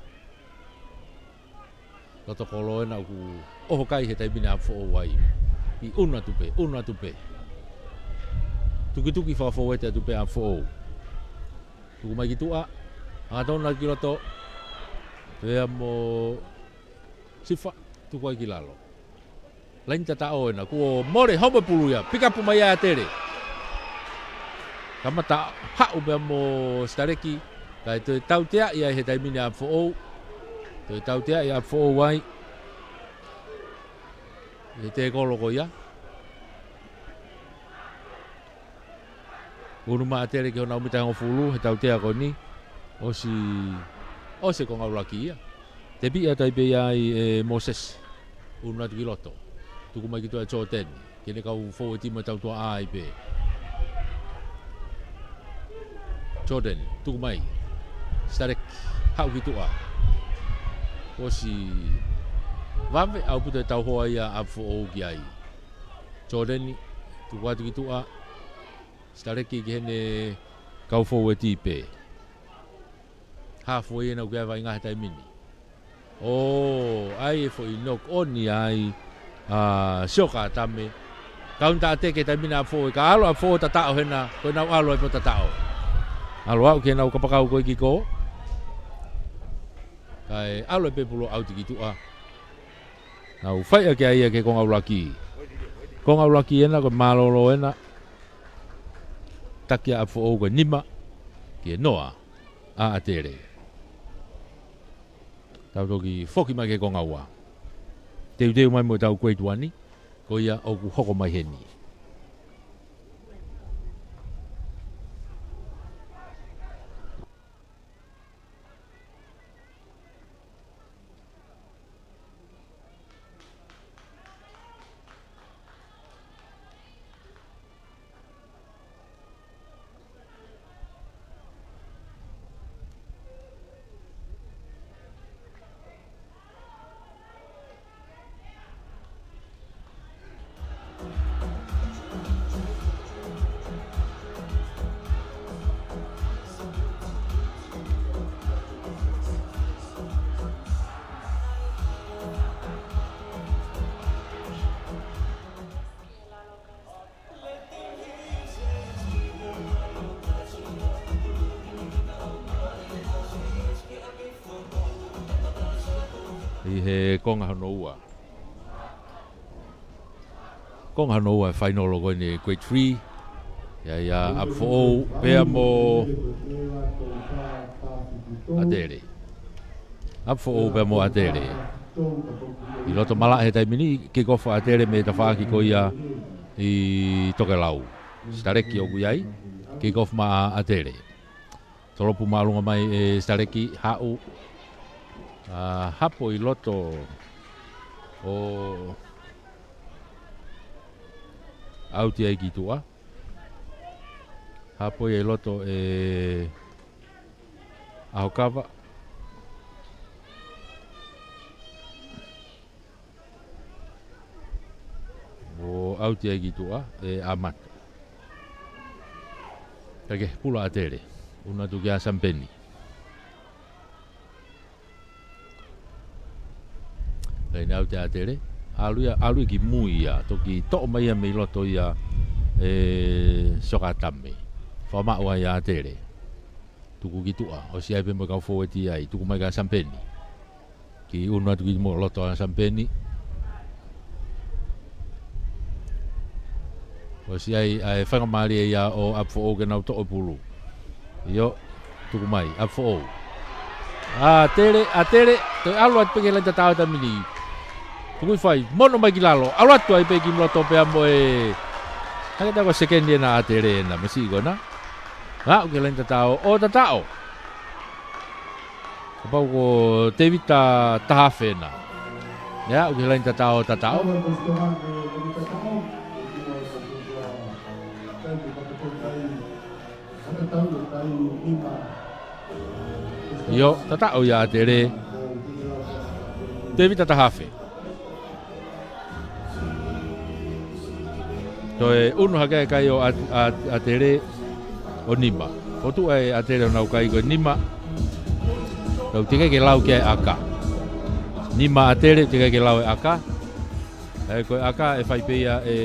Loto kolo ena ʻoku ʻoho kai he taimi ni ʻa ʻApifoʻou ai. ʻI ʻunu atu pē, ʻunu atu pē. Tukituki fakafoueti atu pē ʻa ʻApifoʻou. Tuku mai ki tuʻa. Hangatonu atu ki loto. Pea mo Sifa, tuku ai ki lalo. Laini tataʻo ena, kuo mole homo pulu ia, pikapu mai ʻa ʻAtele. Kamata haʻu pea mo Sitaleki, kae toe tauteaʻi ai he taimi ni ʻa ʻApifoʻou. Toe tauteaʻi ʻa ʻApifoʻou ai. ʻI he tēkolo ko ia. ʻUnu mai ʻa ʻAtele ki honau mita hongofulu, he tautea ko eni. ʻOsi, ʻosi e konga ʻuluaki ia. Tepiʻi atu ai pē ia ʻe Mōsese. ʻUnu atu ki loto. Tuku mai ki tuʻa ʻe Jordeni. Ki heʻene kau foueti mo e tautea ai pē. Jordeni, tuku mai. Sitaleki, haʻu ki tuʻa. ʻOsi vave ʻaupito e tauhoa ia ʻa ʻApifoʻou ki ai. Jordeni, tuku atu ki tuʻa. Sitaleki ki heʻene kau foueti pē. Hāfoi ena ʻoku ʻi ai e vaʻinga he taimi ni. ʻO, ʻai e foʻi knock on ia ai ʻa Sioka Tame. Kaunitaʻateke he taimi ni ʻa ʻApifoʻou, ka ʻalu ʻa ʻApifoʻou ʻo tataʻo hena, ko ʻenau ʻalu ai pē ʻo tataʻo. ʻAlu ʻo aʻu ki heʻenau kapakau ko ē ki kō. Kae ʻalu ai pē pulu ʻo ʻauti ki tuʻa. Nau faiʻaki ai ia ki he konga ʻuluaki. Konga ʻuluaki ena ko e mālōlō ena. Taki ʻa ʻApifoʻou ko e nima ki he noa ʻa ʻAtele. Tau toki foki mai ki he konga ua. Teuteu mai mo ʻetau kueitu ani, ko ia ʻoku hoko mai heni. ʻI he konga hono ua. Konga hono ua e fainolo ko eni e grade three. ʻI ai ʻa ʻApifoʻou pea mo ʻAtele. ʻApifoʻou pea mo ʻAtele. ʻI loto malaʻe he taimi ni, kick off ʻa ʻAtele mei he tafaʻaki ko ia ʻi Tokelau. Sitaleki ʻoku ʻi ai, kick off maʻa ʻAtele. Tolopu māʻolunga mai ʻe Sitaleki, haʻu. ʻA, hapo ʻi loto ʻo ʻauti ai ki tuʻa. Hapo ia ʻi loto ʻe ʻAhokava. ʻO ʻauti ai ki tuʻa ʻe ʻAmata. Kae kehe, pulu ʻa ʻAtele. ʻUnu atu kia Samipeni. Laini ʻauti ʻa ʻAtele. ʻAlu ia, ʻalu ia ki mui ia. Toki toʻo mai ia mei loto ia ʻe Sioka Tame. Fakamaʻu ai ʻa ʻAtele. Tuku ki tuʻa. ʻOsi ʻai pē mo e kau foueti ai. Tuku mai kia Samipeni. Ki ʻunu atu ki mo loto ʻa Samipeni. ʻOsi ʻai ʻa e faingamālie ia ʻo ʻApifoʻou ke nau toʻo e pulu. ʻIo, tuku mai, ʻApifoʻou. ʻAtele, ʻAtele, toe ʻalu atu pē ki he laini tataʻo he taimi ni. Tuku ʻi fai, mono mai ki lalo, ʻalu atu ai pē ki loto pea mo e. Hangē ʻoku ʻi ai ko e sekeni ena ʻa ʻAtele ena, masiʻi ko ena. Aʻu ki he laini tataʻo, ʻo tataʻo. Kapau ko Tēvita Tahafe ena. ʻE aʻu ki he laini tataʻo, tataʻo. ʻIo, tataʻo ia ʻa ʻAtele. Tēvita Tahafe. Toe ʻunu hake e kai ʻo ʻa, ʻa, ʻAtele ʻo nima. Ko tuʻa ʻe ʻAtele ʻo nau kai ko e nima. Tau tike ke lau ki ai ʻa e ʻaka. Nima ʻAtele, teʻeki ai ke lau e ʻaka. ʻE, ko e ʻaka ʻe fai pē ia ʻe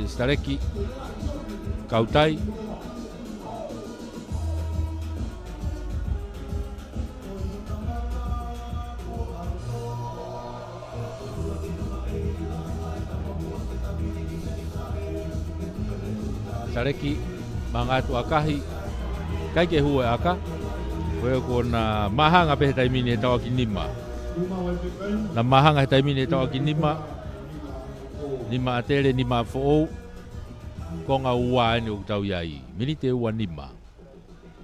Sitaleki Kautai. Sitaleki, maʻanga atu ʻakahi, ʻikai ke hū e ʻaka. Ko ia kuo na māhanga pē he taimi ni he tauʻaki nima. Na māhanga he taimi ni he tauʻaki nima. Nima ʻAtele, nima ʻApifoʻou. Konga ua eni ʻoku tau ʻi ai. Miniti ʻe ua nima.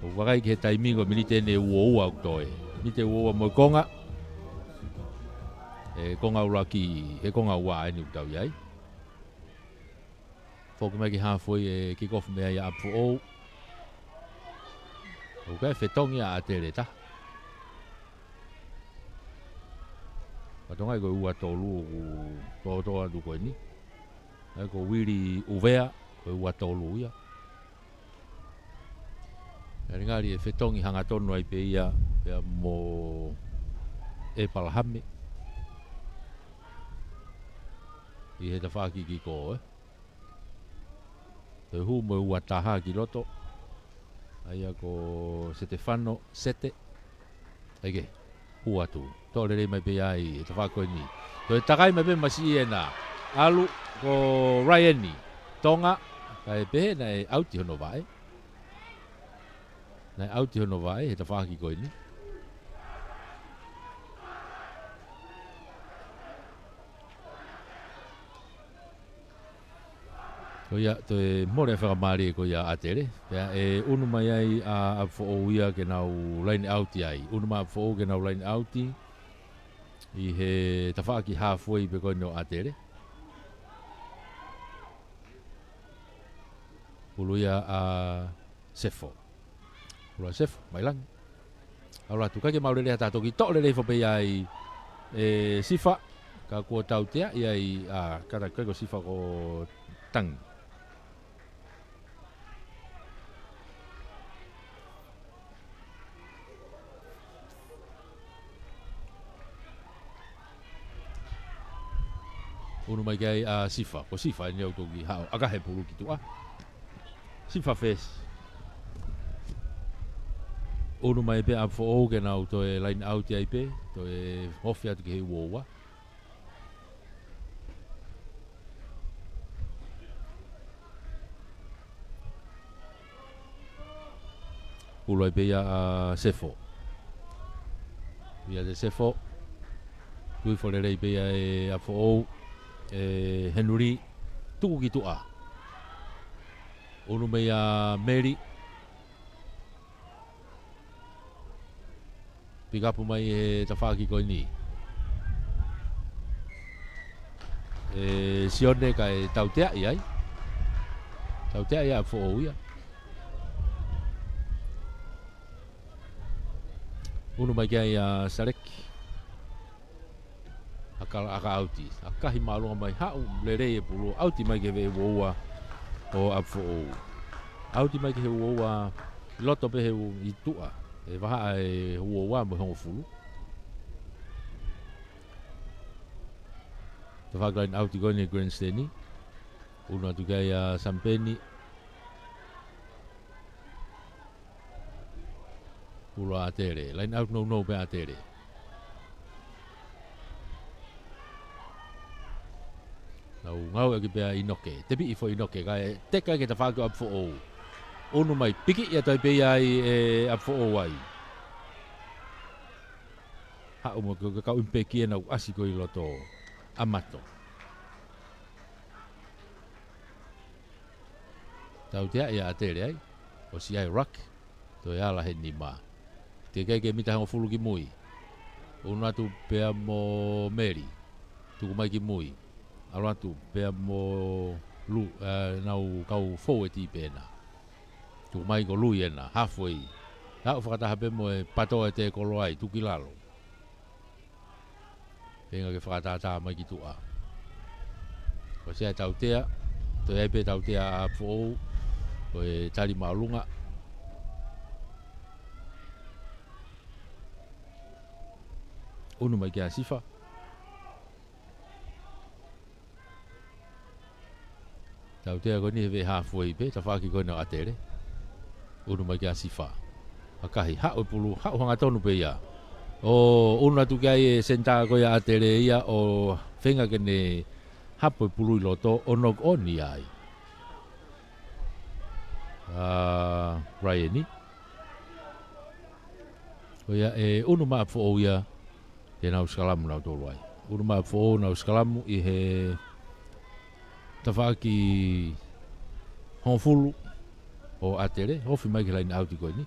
ʻOku vakai ki he taimi ko e miniti eni ʻe ua ua ʻoku toe. Miniti ʻe ua ua mo e konga. ʻE konga ʻuluaki, ʻe konga ua eni ʻoku tau ʻi ai. Foki mai ki he halfway ʻe kick off mei ai ʻa ʻApifoʻou. ʻOku ʻikai fetongi ʻa ʻAtele ta. Fatongia ko e ua tolu ʻoku tōtō atu ko eni. ʻA ia ko Vili ʻUvea, ko e ua tolu ia. Ngalingali ʻe fetongi hangatonu ai pē ia, pea mo ʻEpalahame. ʻI he tafaʻaki kick off, ē. Toe hū mo e ua taha ki loto. ʻA ia ko Setefano Sete. ʻAi ke hū atu. Toʻo lelei mai pē ia ʻi he tafaʻaki ko eni. Toe takai mai pē masiʻi ena. ʻAlu ko Raieni Tonga. Kae pehē naʻe ʻauti hono vaʻe. Naʻe ʻauti hono vaʻe he tafaʻaki ko eni. Ko ia, toe mole e fakamālie ko ia ʻa ʻAtele. Pea ʻe ʻunu mai ai ʻa ʻApifoʻou ia ke nau line out ai. ʻUnu mai ʻApifoʻou ke nau line out ʻi he tafaʻaki halfway pē ko eni ʻo ʻAtele. Pulu ia ʻa Sefo. Pulu ʻa Sefo, mai langi. ʻAlu atu, ʻikai ke maʻu lelei ha taha toki toʻo lelei foki pē ia ʻe Sifa. Ka kuo tautea ia ʻi, ʻa, kātaki ʻikai ko Sifa ko Tangi. ʻUnu mai ki ai ʻa Sifa. Ko Sifa eni ʻoku toki haʻu. ʻAkahi e pulu ki tuʻa. Sifa first. ʻUnu mai pē ʻa ʻApifoʻou ke nau toe line out ai pē. Toe ofi atu ki he ua ua. Pulu ai pē ia ʻa Sefo. ʻIa te Sefo. Tui fo lelei pē ia ʻe ʻApifoʻou. ʻE Henuli. Tuku ki tuʻa. ʻUnu mai ʻa Meli. Pick up mai he tafaʻaki ko eni. ʻE Sione kae tauteaʻi ai. Tauteaʻi ʻa ʻApifoʻou ia. ʻUnu mai ki ai ʻa Saleki. ʻAka, ʻaka ʻauti. ʻAkahi māʻolunga mai haʻu lelei e pulu. ʻAuti mai ki he ua ua ʻo ʻApifoʻou. ʻAuti mai ki he ua ua. Loto pē he u-, ʻi tuʻa. ʻE vahaʻa e ua ua mo e hongofulu. Tafaʻaki line out ko eni grandstand. ʻUnu atu ki ai ʻa Samipeni. Pulu ʻa ʻAtele. Line out nounou pē ʻa ʻAtele. Nau ngāueʻaki pē ʻa ʻInoke. Tepiʻi foki ʻInoke. Kae teka ki he tafaʻaki ʻo ʻApifoʻou. ʻUnu mai. Pikiʻi atu ai pē ia ai ʻe ʻApifoʻou ai. Haʻu mo e kau ʻimipeki ʻe nau ʻasi ko ē ʻi loto. ʻAmato. Tauteaʻi ʻa ʻAtele ai. ʻOsi ai ruck. Toe ala he nima. Teʻeki ai ke mita hongofulu ki mui. ʻUnu atu pea mo Meli. Tuku mai ki mui. ʻAlu atu pea mo Lu, ʻe, nau kau forward ʻi pē ena. Tuku mai ko Lui ena. Halfway. Haʻu fakataha pē mo e pato ʻe te kolo ai. Tuku ki lalo. Feinga ke fakatātā mai ki tuʻa. ʻOsi ai tautea, toe ai pē tautea ʻa ʻApifoʻou, ko e tali māʻolunga. ʻUnu mai ki ai ʻa Sifa. Tautea ko eni he veʻe halfway pē, tafaʻaki ko ena ʻo ʻAtele. ʻUnu mai kia Sifa. ʻAkahi, haʻu e pulu, haʻu hangatonu pē ia. ʻO ʻunu atu ki ai e senitā ko ia ʻa ʻAtele ia, ʻo feinga ke ne hapo e pulu ʻi loto, ʻo knock on ia ai. ʻA Raieni. Ko ia ʻe ʻunu mai ʻa ʻApifoʻou ia, ke nau sikalamu nautolu ai. ʻUnu mai ʻa ʻApifoʻou, nau sikalamu ʻi he tafaʻaki hongofulu ʻo ʻAtele, ofi mai ki he laine ʻauti ko eni.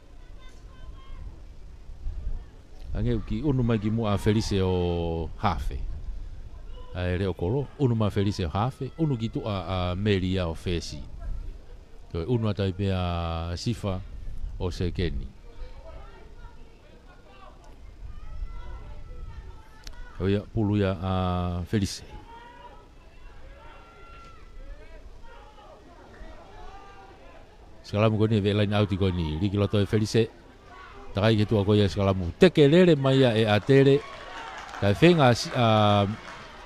Hangē ʻoku ʻunu mai ki muʻa ʻa Felise ʻo hafe. ʻA e leʻo kolo, ʻunu mai ʻa Felise ʻo hafe, ʻunu ki tuʻa ʻa Meli ia ʻo fesi. Toe ʻunu atu ai pē ʻa Sifa ʻo sekeni. ʻO ia, pulu ia ʻa Felise. Sikalamu ko eni, veʻe laine ʻauti ko eni, lī ki loto ʻe Felise. Takai ki tuʻa ko ia sikalamu. Teke lele mai ia ʻe ʻAtele. Kae feinga ʻa Si-, ʻa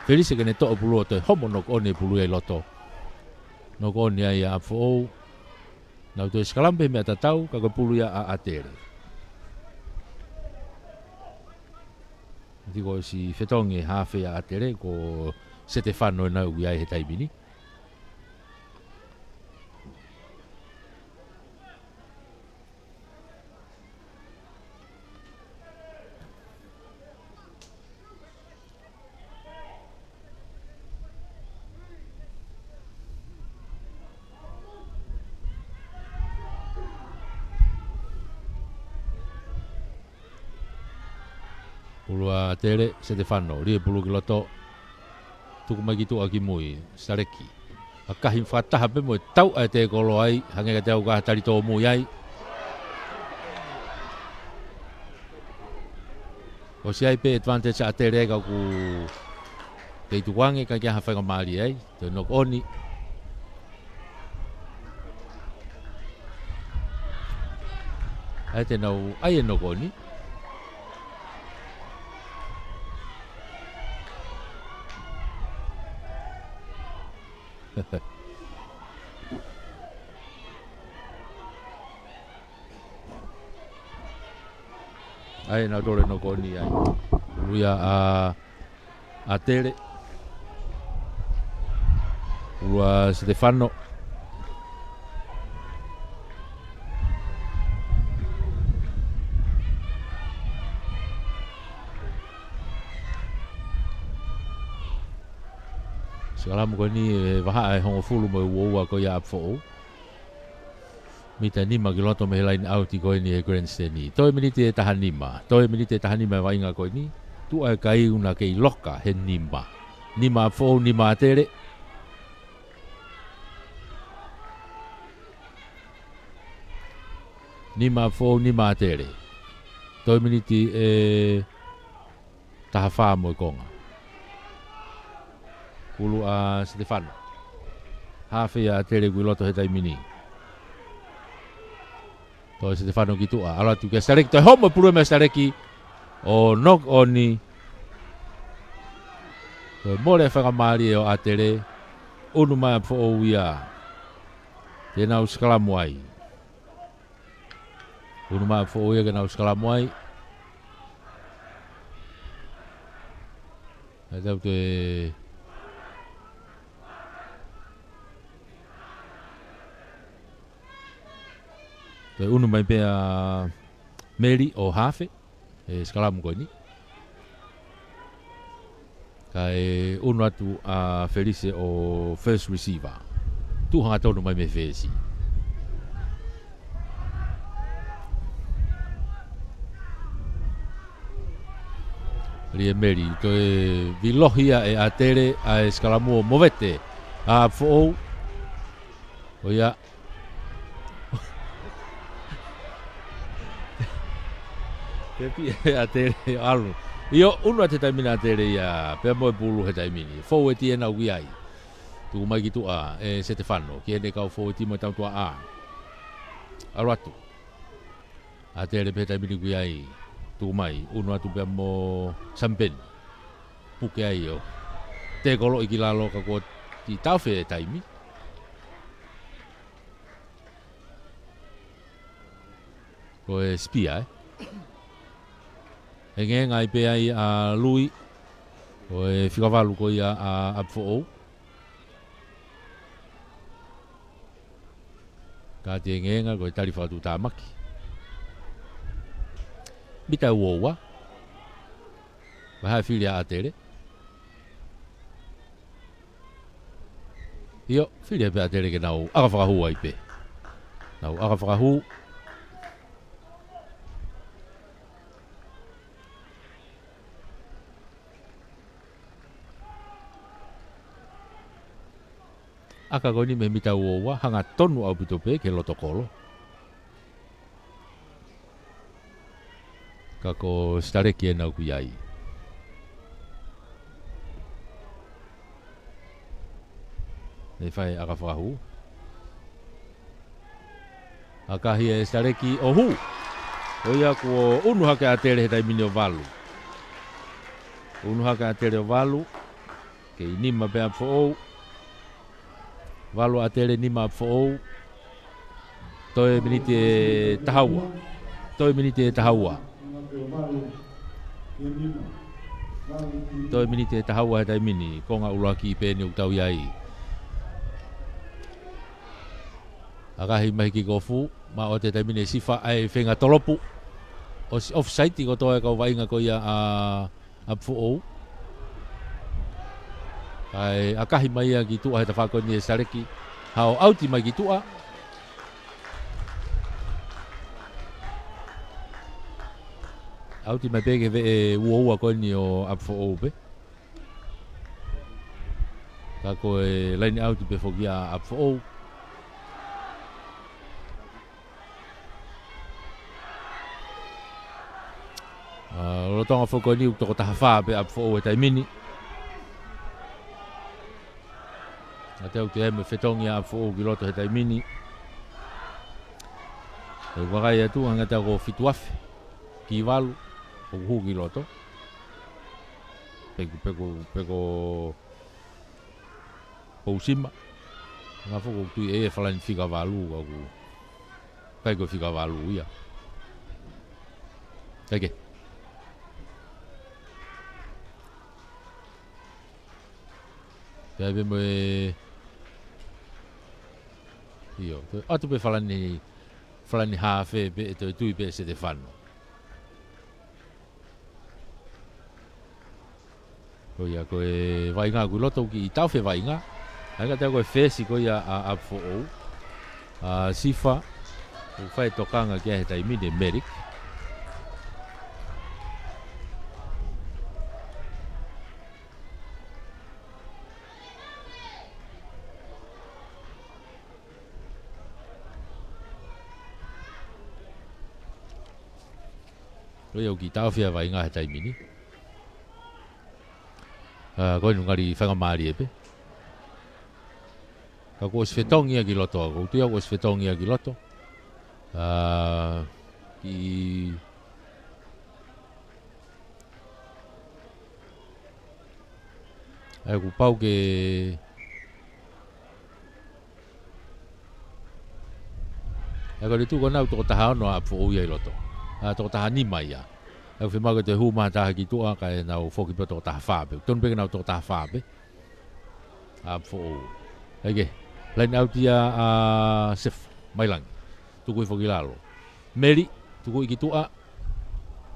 Felise ke ne toʻo pulu ʻo toe homo knock on e pulu ia ʻi loto. Knock on ia ʻa ʻApifoʻou. Nau toe sikalamu pē meʻa tatau, ka ko e pulu ia ʻa ʻAtele. Tiko si fetongi e hafe ʻa ʻAtele, ko Setefano ena ʻoku ʻi ai he taimi ni. Pulu ʻa ʻAtele, Setefano, lī e pulu ki loto. Tuku mai ki tuʻa ki mui, Saleki. ʻAkahi fakataha pē mo e tau ʻa e tekolo ai, hangē ka te au ka tali tōmui ai. ʻOsi ai pē advantage ʻa ʻAtele ai ka ʻoku kei tukuange ka ʻikai ha faingamālie ai, toe knock on. ʻAi te nau, ʻai e knock on. ʻAi nautolu e knock on ai. Pulu ia ʻa ʻAtele. Pulu ʻa Setefano. Sikalamu ko eni e vahaʻa ʻe hongofulu mo e uaua ko ia ʻa ʻApifoʻou. Mita nima ki loto mei he laine ʻauti ko eni he grandstand. Toe miniti ʻe taha nima. Toe miniti ʻe taha nima e vaʻinga ko eni. Tuʻa e kai ʻoku na kei loka he nima. Nima ʻa ʻApifoʻou, nima ʻa ʻAtele. Nima ʻa ʻApifoʻou, nima ʻa ʻAtele. Toe miniti ʻe taha fā mo e konga. Pulu ʻa Setefano. Hafe ia ʻa ʻAtele ʻoku ʻi loto he taimi ni. Toe Setefano ki tuʻa, ʻalu atu kia Saleki, toe homo e pulu ia meia Saleki. ʻO knock on. Toe mole e faingamālie ʻo ʻAtele. ʻUnu mai ʻa ʻApifoʻou ia. Te nau sikalamu ai. ʻUnu mai ʻa ʻApifoʻou ia ke nau sikalamu ai. ʻAi te au te Toe ʻunu mai pē ʻa Meli ʻo hafe, e sikalamu ko eni. Kae ʻunu atu ʻa Felise ʻo first receiver. Tuʻu hangatonu mai mei he fesi. Lī ʻe Meli, toe vilohi ia ʻe ʻAtele ʻa e sikalamu ʻo movete ʻa ʻApifoʻou. ʻO ia. Tepi ʻe ʻAtele ʻalu. ʻIo, ʻunu atu he taimi ni ʻa ʻAtele ia, pea mo e pulu he taimi ni. Fōueti ena ʻoku ʻi ai. Tuku mai ki tuʻa ʻe Setefano, ki heʻene kau fōueti mo e tautua ʻā. ʻAlu atu. ʻAtele pē he taimi ni ʻoku ʻi ai. Tuku mai, ʻunu atu pea mo Samipeni. Puke ai ʻo tekoloʻi ki lalo ka kuo ʻi tafe e taimi. Ko e sipia, ē. Engeenga ai pē ai ʻa Lui, ko e fika valu ko ia ʻa ʻApifoʻou. Ka te engeenga ko e tali fakatuʻutāmaki. Mita ua ua. Vahe fili ʻa ʻAtele. ʻIo, fili ai pē ʻAtele ke nau ʻaka fakahū ai pē. Nau ʻaka fakahū. ʻAka ko eni mei he mita ua ua, hangatonu ʻaupito pē ki he loto kolo. Ka ko Sitaleki ena ʻoku ʻi ai. Ne fai ʻaka fakahū. ʻAkahi ʻe Sitaleki ʻo hū. ʻO ia kuo ʻunu hake ʻAtele he taimi ni ʻo valu. ʻUnu hake ʻAtele ʻo valu. Kei nima pē ʻApifoʻou. Valu ʻAtele, nima ʻApifoʻou. Toe miniti ʻe taha ua. Toe miniti ʻe taha ua. Toe miniti ʻe taha ua he taimi ni. Konga ʻuluaki pē eni ʻoku tau ʻi ai. ʻAkahi mai he kikofu. Maʻu atu he taimi ni ʻe Sifa ʻa e feinga tolopu. ʻOsi offside kotoa e kau vaʻinga ko ia ʻa ʻApifoʻou. ʻAi, ʻakahi mai ia ki tuʻa he tafaʻaki ko eni ʻe Sitaleki. Hao ʻauti mai ki tuʻa. ʻAuti mai pē ki he veʻe ua ua ko eni ʻo ʻApifoʻou pē. Ka ko e laini ʻauti pē foki ʻa ʻApifoʻou. ʻA, lolotonga foki ko eni ʻoku toko taha fā pē ʻApifoʻou he taimi ni. ʻA te au te eme fetongi ʻa ʻApifoʻou ki loto he taimi ni. ʻE vakai atu, hanga te au ko fitu afe. Ki valu. ʻOku hū ki loto. Peko, peko, peko. Pousima. Ngā foko tui e e falani fika valu ka ku. Kai ko fika valu ia. Kai ke. Kai pē mo e. ʻIo. Atu pē falani, falani hafe pē e toe tui pē Setefano. Ko ia ko e vaʻinga ʻoku loto ki taʻofi e vaʻinga. ʻAi ka te ko e fesi ko ia ʻa ʻApifoʻou. ʻA Sifa. ʻOku fai tokanga ki ai he taimi ni Melik. Ko ia ʻoku taʻofi ʻa e vaʻinga he taimi ni. ʻA, ko eni ngali faingamālie pē. Ka kuo ʻosi fetongi ia ki loto, ʻoku ou tui au kuo ʻosi fetongi ia ki loto. ʻA, ki, ʻa, kuo pau ke ʻE ko e tuʻu ko ena ʻoku toko taha ono ʻa ʻApifoʻou ia ʻi loto. ʻA, toko taha nima ia. ʻE ʻoku fiemaʻu ke toe hū mai ha taha ki tuʻa kae nau foki pē toko taha fā pē. Tonu pē ke nau toko taha fā pē. ʻA ʻApifoʻou. ʻEke. Laini ʻauti ia ʻa Sef. Mailangi. Tuku hifo ki lalo. Meli. Tuku ki tuʻa.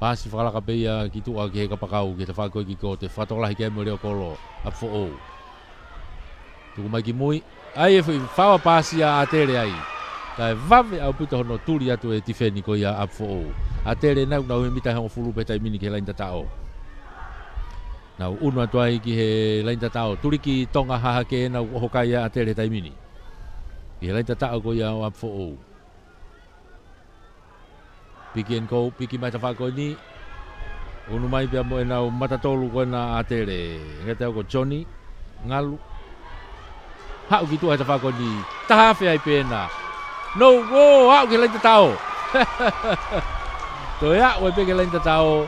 Paasi fakalaka pē ia ki tuʻa ki he kapakau, ki he tafaʻaki ko ē ki ko te fakatokolahi ki ai mo e leʻo kolo ʻa ʻApifoʻou. Tuku mai ki mui. ʻAi e foʻi faʻo paasi ʻa ʻAtele ai. Kae vave ʻaupito hono tuli atu e tifeni ko ia ʻa ʻApifoʻou. ʻAtele naʻa nau he mita hongofulu pē he taimi ni ki he laini tataʻo. Nau ʻunu atu ai ki he laini tataʻo. Tuli ki Tonga hahake naʻa nau ʻoho kai ʻa ʻAtele he taimi ni. Ki he laini tataʻo ko ia ʻo ʻApifoʻou. Pick and go, piki mai tafaʻaki ko eni. ʻUnu mai pea mo ʻenau mata tolu ko ena ʻa ʻAtele. Ngata ko Johnny, Ngalu. Haʻu ki tuʻa he tafaʻaki ko eni. Taha afe ai pē ena. No, ʻo, haʻu ki he laini tataʻo. Toe haʻu ai pē ki he laini tataʻo.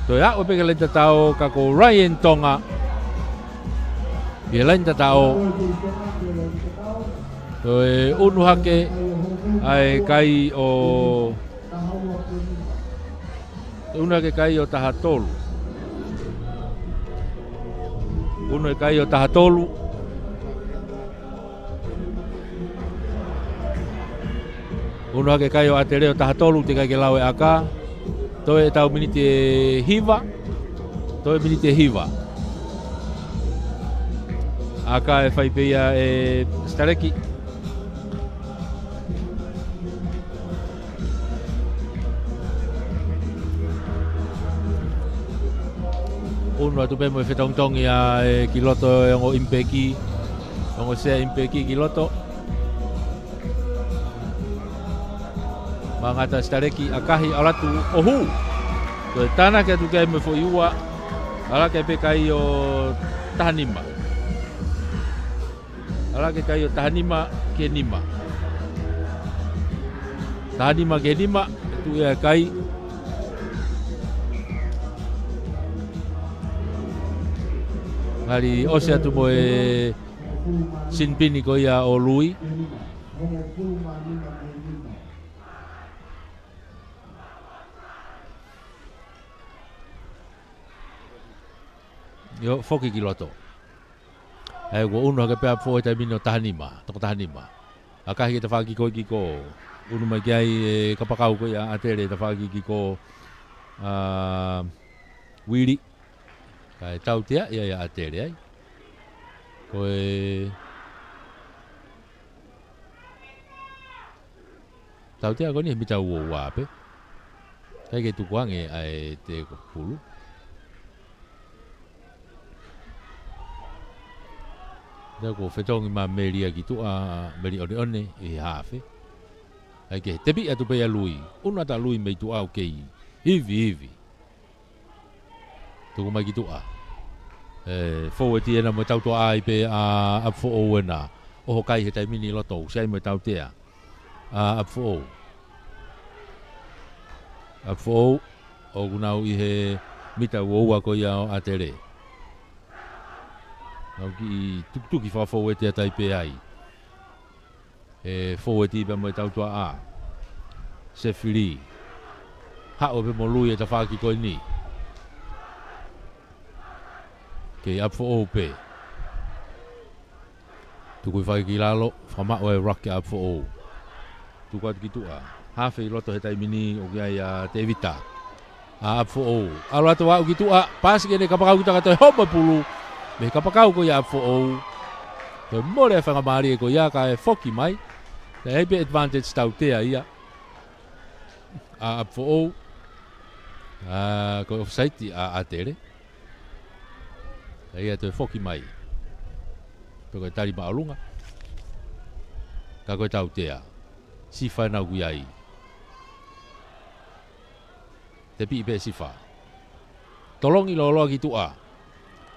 Ko Toe aʻu pē ki he laine tataʻo ka ko Ryan Tonga. Ki he laine tataʻo. Toe unu hake ʻa e kai ʻo, unu hake kai ʻo taha tolu. Unu e kai ʻo taha tolu. Unu hake kai ʻo ʻAtele ʻo taha tolu, teʻeki ai ke lau e ʻaka. Toe ʻetau miniti ʻe hiva. Toe miniti ʻe hiva. ʻAka ʻe fai pē ia ʻe Sitaleki. Unu atu pē mo e fetongitongi ʻa e ki loto e ongo ʻimipeki. Ongo sea ʻimipeki ki loto. Mangata Sitaleki, ʻakahi, ʻalu atu ʻo hū. Toe tānaki atu ki ai mo e foʻi ua. ʻAlu hake pē kai ʻo taha nima. ʻAlu hake kai ʻo taha nima ki he nima. Taha nima ki he nima, ʻe tuʻu ia e kai. Ngali ʻosi atu mo e sinipini ko ia ʻo Lui. ʻIo, foki ki loto. ʻA ia kuo unu hake pē ʻa ʻApifoʻou he taimi ni ʻo taha nima, toko taha nima. ʻAkahi ki he tafaʻaki ko ē ki kō. Unu mai ki ai e kapakau ko ia ʻa ʻAtele, tafaʻaki ki kō, ʻa Uili. Kae tautea ia ʻa ʻAtele ai. Ko e tautea ko eni he mita ua ua pē. ʻIkai ke tukuange ʻa e tēko pulu. Naʻa kuo fetongi mai Melia ki tuʻa, Meli ʻOneʻone ʻi he hafe. ʻIkai ke tepi atu pē ʻa Lui. Unu atu ʻa Lui mei tuʻa ʻoku kei ivi ivi. Tuku mai ki tuʻa. ʻE, foueti ena mo e tautua ai pē ʻa ʻApifoʻou ena. ʻOho kai he taimi ni ʻi loto, ʻosi ai mo e tautea ʻa ʻApifoʻou. ʻApifoʻou, ʻoku nau ʻi he mita ua ua ko ia ʻo ʻAtele. Nau kiʻi tukituki fakafoueti atu ai pē ai. ʻE, foueti pea mo e tautuaʻa. Sefili. Haʻu pē mo Lui e tafaʻaki ko eni. Kei ʻApifoʻou pē. Tuku hifo ki lalo, fakamaʻu e ruck ʻa ʻApifoʻou. Tuku atu ki tuʻa. Hafe ʻi loto he taimi ni ʻoku ʻi ai ʻa Tevita. ʻA ʻApifoʻou. ʻAlu atu ʻo aʻu ki tuʻa, paasi ki heʻene kapakau ki tuʻa ka toe homo e pulu. Mei he kapakau ko ia ʻa ʻApifoʻou. Toe mole e faingamālie ko ia kae foki mai. Naʻe ʻi ai pē advantage tautea ia ʻa ʻApifoʻou. ʻA, ko e offside ʻa ʻAtele. ʻA ia toe foki mai. Pe ko e tali māʻolunga. Ka ko e tautea. Sifa ena ʻoku ʻi ai. Tepi pē Sifa. Tolongi lōloa ki tuʻa.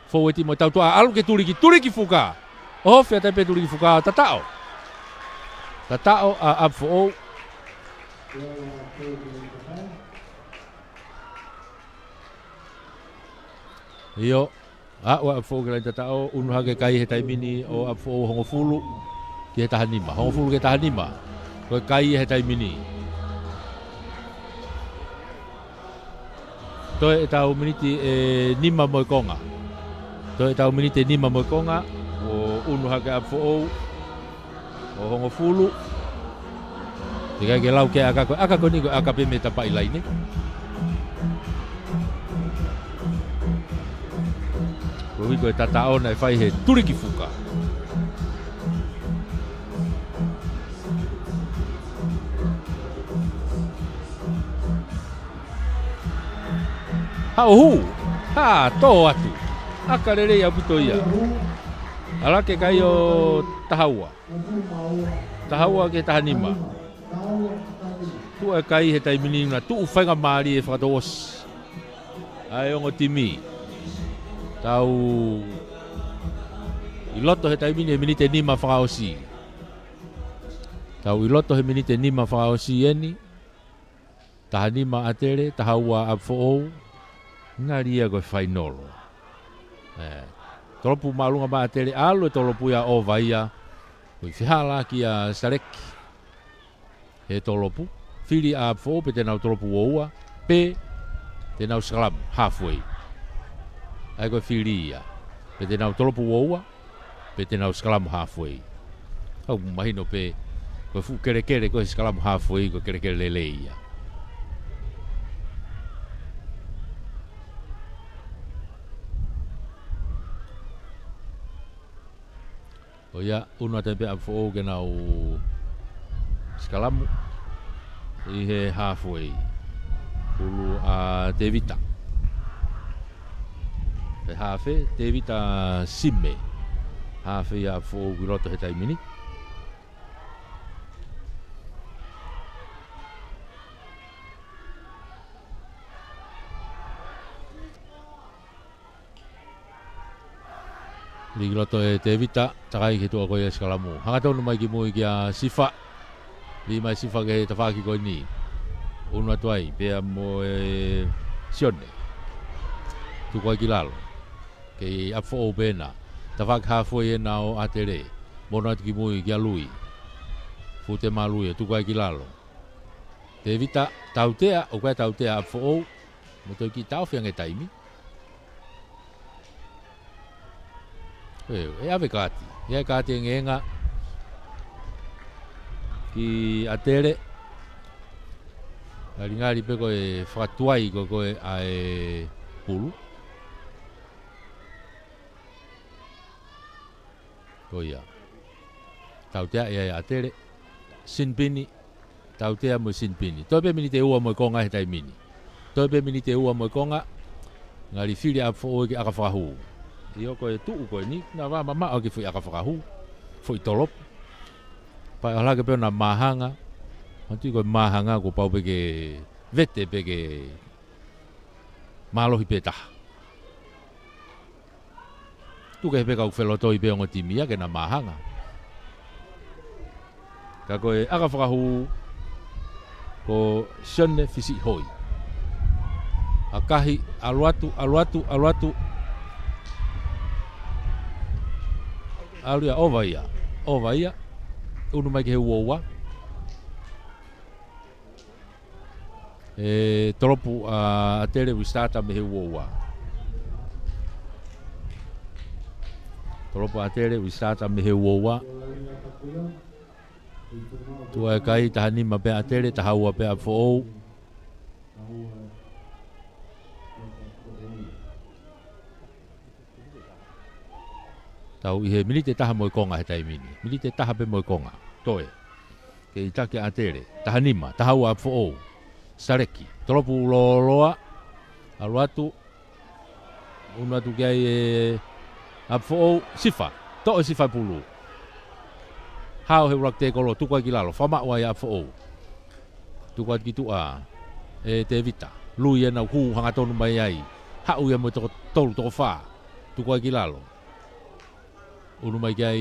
Foueti mo e tautua, ʻalu ke Tuliki, Tuliki Fuka. ʻOhofi atu ai pē Tuliki Fuka, tataʻo. Tataʻo ʻa ʻApifoʻou. ʻIo, aʻu ʻa ʻApifoʻou ki he laine tataʻo, unu hake kai he taimi ni ʻo ʻApifoʻou hongofulu ki he taha nima. Hongofulu ki he taha nima. Ko e kai he taimi ni. Toe ʻetau miniti ʻe nima mo e konga. Toe ʻetau miniti ʻe nima mo e konga. ʻO unu hake ʻApifoʻou. ʻO hongofulu. Teʻeki ai ke lau ke ʻaka ko, ʻaka ko eni ko e ʻaka pē mei he tapaʻi laine. Koeʻuhi ko e tataʻo naʻe fai he Tuliki Fuka. Haʻu hū. Ha, tō atu. ʻAka lelei ʻaupito ia. ʻAlu hake kai ʻo taha ua. Taha ua ki he taha nima. Tuʻu e kai he taimi ni naʻa tuʻu faingamālie fakatouʻosi ʻa e ongo timi. Tau ʻi loto he taimi ni he miniti ʻe nima fakaʻosi. Tau ʻi loto he miniti ʻe nima fakaʻosi eni. Taha nima ʻAtele, taha ua ʻApifoʻou. Ngali ia ko e fainolo. Ē, tolopu māʻolunga maʻa ʻAtele, ʻalu e tolopu ia ʻo ova ia. Ko e fehālaaki ʻa Sitaleki he tolopu. Fili ʻa ʻApifoʻou pe te nau tolopu ua ua, pe te nau sikalamu halfway. ʻA ia ko e fili ia. Pe te nau tolopu ua ua, pe te nau sikalamu halfway. ʻOku mahino pē, ko e fuʻu kelekele ko e sikalamu halfway, ko e kelekele lelei ia. ʻO ia, ʻunu atu pē ʻa ʻApifoʻou ke nau sikalamu ʻi he halfway. Pulu ʻa Tevita. He hafe, Tevita Sime. Hafe ia ʻApifoʻou ki loto he taimi ni. Lī ki loto ʻe Tevita, takai ki he tuʻa ko ia sikalamu. Hangatonu mai ki mui kia Sifa. Lī mai Sifa ki he tafaʻaki ko eni. ʻUnu atu ai, pea mo e Sione. Tuku ai ki lalo. Kei ʻApifoʻou pē ena. Tafaʻaki halfway ena ʻo ʻAtele. Mono atu ki mui kia Lui. Fute mā Lui, tuku ai ki lalo. Tevita, tautea, ʻoku ʻikai tautea ʻApifoʻou. Mo toe kiʻi taʻofi ange taimi. ʻE, ʻe ʻave kaati. ʻE ʻave kaati engenga ki ʻAtele. Ngalingali pē ko e fakatuai ko ē ʻa e pulu. Ko ia. Tautea ia ʻe ʻAtele. Sinipini. Tautea mo e sinipini. Toe pē miniti ʻe ua mo e konga he taimi ni. Toe pē miniti ʻe ua mo e konga. Ngali fili ʻa ʻApifoʻou ki he ʻaka fakahū. ʻIo, ko e tuʻu ko eni, naʻa vā mamaʻo ki he foʻi ʻaka fakahū. Foʻi tolopu. Pea ʻohake pē ʻo na māhanga. Manatuʻi ko e māhanga kuo pau pē ke vete pē ke mālohi pē taha. Tuku kehe pē kau felotoi pē ongo timi ia ke na māhanga. Ka ko e ʻaka fakahū ko Sione Fisiʻihoi. ʻAkahi, ʻalu atu, ʻalu atu, ʻalu atu. ʻAlu ia, ova ia. Ova ia. ʻUnu mai ki he ua ua. ʻE, tolopu ʻa ʻAtele, ʻoku sitāta mei he ua ua. Tolopu ʻa ʻAtele, ʻoku sitāta mei he ua ua. Tuʻu e kai, taha nima pē ʻa ʻAtele, taha ua pē ʻa ʻApifoʻou. Tau ʻi he miniti ʻe taha mo e konga he taimi ni. Miniti ʻe taha pē mo e konga. Toe. Kei taki ʻa ʻAtele. Taha nima, taha ua ʻApifoʻou. Sitaleki. Tolopu lōloa. ʻAlu atu. ʻUnu atu ki ai ʻe ʻApifoʻou. Sifa. Toʻo ʻe Sifa e pulu. Hao he ʻuluaki tēkolo. Tuku ai ki lalo. Fakamaʻu ai ʻa ʻApifoʻou. Tuku atu ki tuʻa ʻe Tevita. Lui ena ʻoku hangatonu mai ai. Haʻu ia mo e toko tolu, toko fā. Tuku ai ki lalo. ʻUnu mai ki ai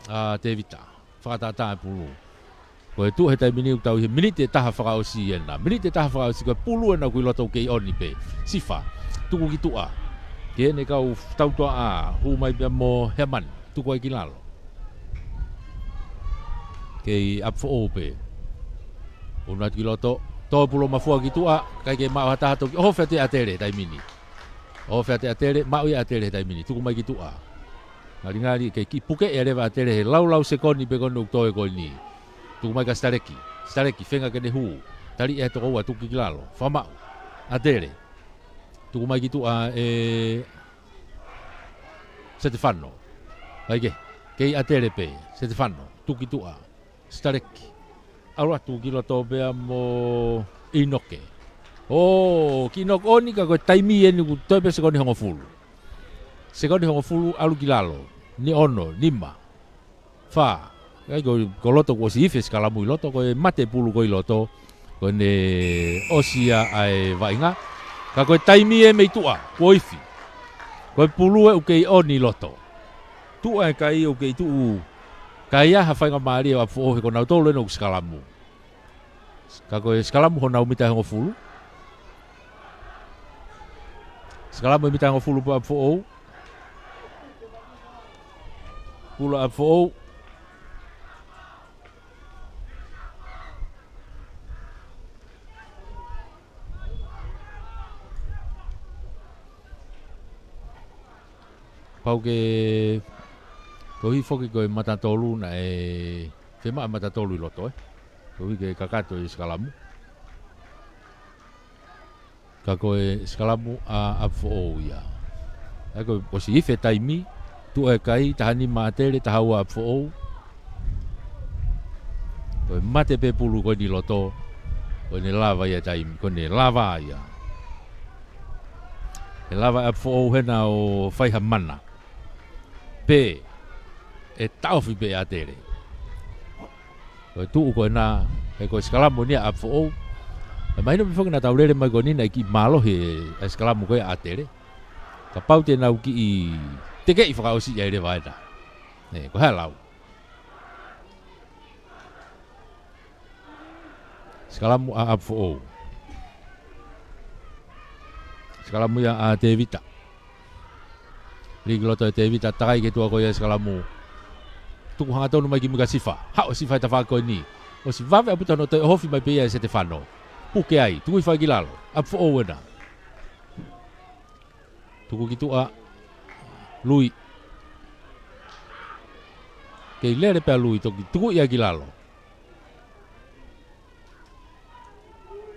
ʻa Tevita. Fakatātā e pulu. Ko e tuʻu he taimi ni ʻoku tau ʻi he miniti ʻe taha fakaʻosi ena. Miniti ʻe taha fakaʻosi ko e pulu ena ʻoku ʻi loto ʻoku kei ʻoni pē. Sifa. Tuku ki tuʻa. Ki heʻene kau tautuaʻa. Hū mai pea mo Heamani. Tuku ai ki lalo. Kei ʻApifoʻou pē. ʻUnu atu ki loto. Tō pulu mafua ki tuʻa. ʻIkai ke maʻu ha taha toki. ʻOhofi atu ʻe ʻAtele taimi ni. ʻOhofi atu ʻe ʻAtele. Maʻu ia ʻe ʻAtele he taimi ni. Tuku mai ki tuʻa. Ngalingali kei kiʻi puke ʻe leva ʻAtele he laulau sekoni pē ko eni ʻoku toe ko eni. Tuku mai kia Sitaleki. Sitaleki, feinga ke ne hū. Tali ʻe he toko ua, tuku ki lalo. Fakamaʻu. ʻAtele. Tuku mai ki tuʻa ʻe Setefano. Kae kehe. Kei ʻAtele pē. Setefano. Tuku ki tuʻa. Sitaleki. ʻAlu atu ki loto pea mo ʻInoke. ʻO, kiʻi knock on ka ko e taimi eni ʻoku toe pē sekoni hongofulu. Sekoni hongofulu ʻalu ki lalo. Ni ono, nima. Fā. ʻIkai ko, ko loto kuo ʻosi ifi e sikalamu ʻi loto, ko e mate pulu ko ē ʻi loto. Ko ʻene ʻosi ia ʻa e vaʻinga. Ka ko e taimi ē mei tuʻa, kuo ifi. Ko e pulu ē ʻoku kei ʻoni ʻi loto. Tuʻa e kai ʻoku kei tuʻu. Ka ʻi ai ha faingamālie ʻo ʻApifoʻou he ko nautolu ena ʻoku sikalamu. Ka ko e sikalamu honau mita ʻe hongofulu. Sikalamu ʻe mita hongofulu pē ʻa ʻApifoʻou. Pulu ʻa ʻApifoʻou. Pau ke koeʻuhi foki ko e mata tolu naʻe, fiemaʻu e mata tolu ʻi loto, ē. Koeʻuhi ke kakato e sikalamu. Ka ko e sikalamu ʻa ʻApifoʻou ia. ʻA ia ko e ʻosi ifi e taimi, tuʻu e kai, taha nima ʻAtele, taha ua ʻApifoʻou. Ko e mate pē pulu ko eni ʻi loto, ko ʻene lava ia taimi, ko ʻene lava ia. ʻE lava ʻApifoʻou hena ʻo fai ha mana. Pe ʻe taʻofi pē ʻe ʻAtele. Ko e tuʻu ko ena, he ko e sikalamu eni ʻa ʻApifoʻou. ʻE mahino pē foki naʻa tau lele mai ko eni naʻe kiʻi mālohi e, e sikalamu ko ē ʻa ʻAtele. Kapau te nau kiʻi tekeʻi fakaʻosi ia ʻi he leva ena. Ē, ko e hā e lau? Sikalamu ʻa ʻApifoʻou. Sikalamu ia ʻa Tevita. Lī ki loto ʻe Tevita, takai ki tuʻa ko ia e sikalamu. Tuku hangatonu mai ki muʻa kia Sifa. Haʻu ʻa Sifa he tafaʻaki ko eni. ʻOsi vave ʻaupito hono toe ʻohofi mai pē ia ʻe Setefano. Puke ai, tuku hifo ai ki lalo. ʻApifoʻou ena. Tuku ki tuʻa. Lui. Kei lele pē ʻa Lui, toki tuku ia ki lalo.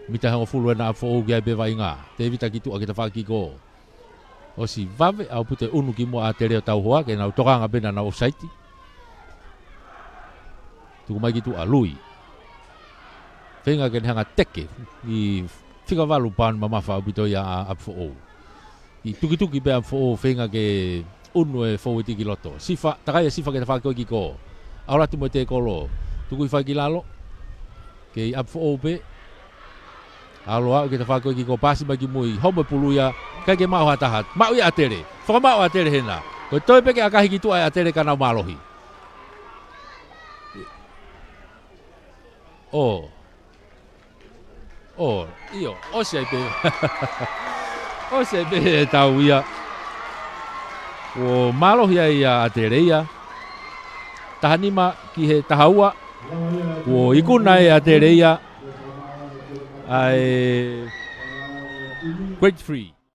Mita hongofulu ena ʻa ʻApifoʻou, ki ai pē vaʻinga. Tevita ki tuʻa ki he tafaʻaki ko ē. ʻOsi vave ʻaupito e ʻunu ki muʻa ʻa ʻAtele ʻo tauhoa, ke nau tokanga pē naʻa nau ʻofasaiti. Tuku mai ki tuʻa, Lui. Feinga ke ne hanga teke ʻi he fika valu pauni mamafa ʻaupito ia ʻa ʻApifoʻou. ʻI tukituki pē ʻa ʻApifoʻou, feinga ke ʻunu e fōueti ki loto. Sifa, takai ʻa Sifa ki he tafaʻaki ko ē ki kō. ʻAlu atu mo e tēkolo. Tuku hifo ai ki lalo. Kei ʻApifoʻou pē. ʻAlu ʻo aʻu ki he tafaʻaki ko ē ki kō, pasi mai ki mui. Homo e pulu ia. ʻIkai ke maʻu ha taha. Maʻu ia ʻe ʻAtele. Fakamaʻu ʻe ʻAtele hena. Ko e toe pē ke ʻakahi ki tuʻa ʻe ʻAtele ka nau mālohi. ʻO. ʻO, ʻio, ʻosi ai pē. ʻOsi ai pē e tau ia. Kuo mālohi ai ʻa ʻAtele ia. Taha nima ki he taha ua. Kuo ikuna ʻe ʻAtele ia ʻa e grade three.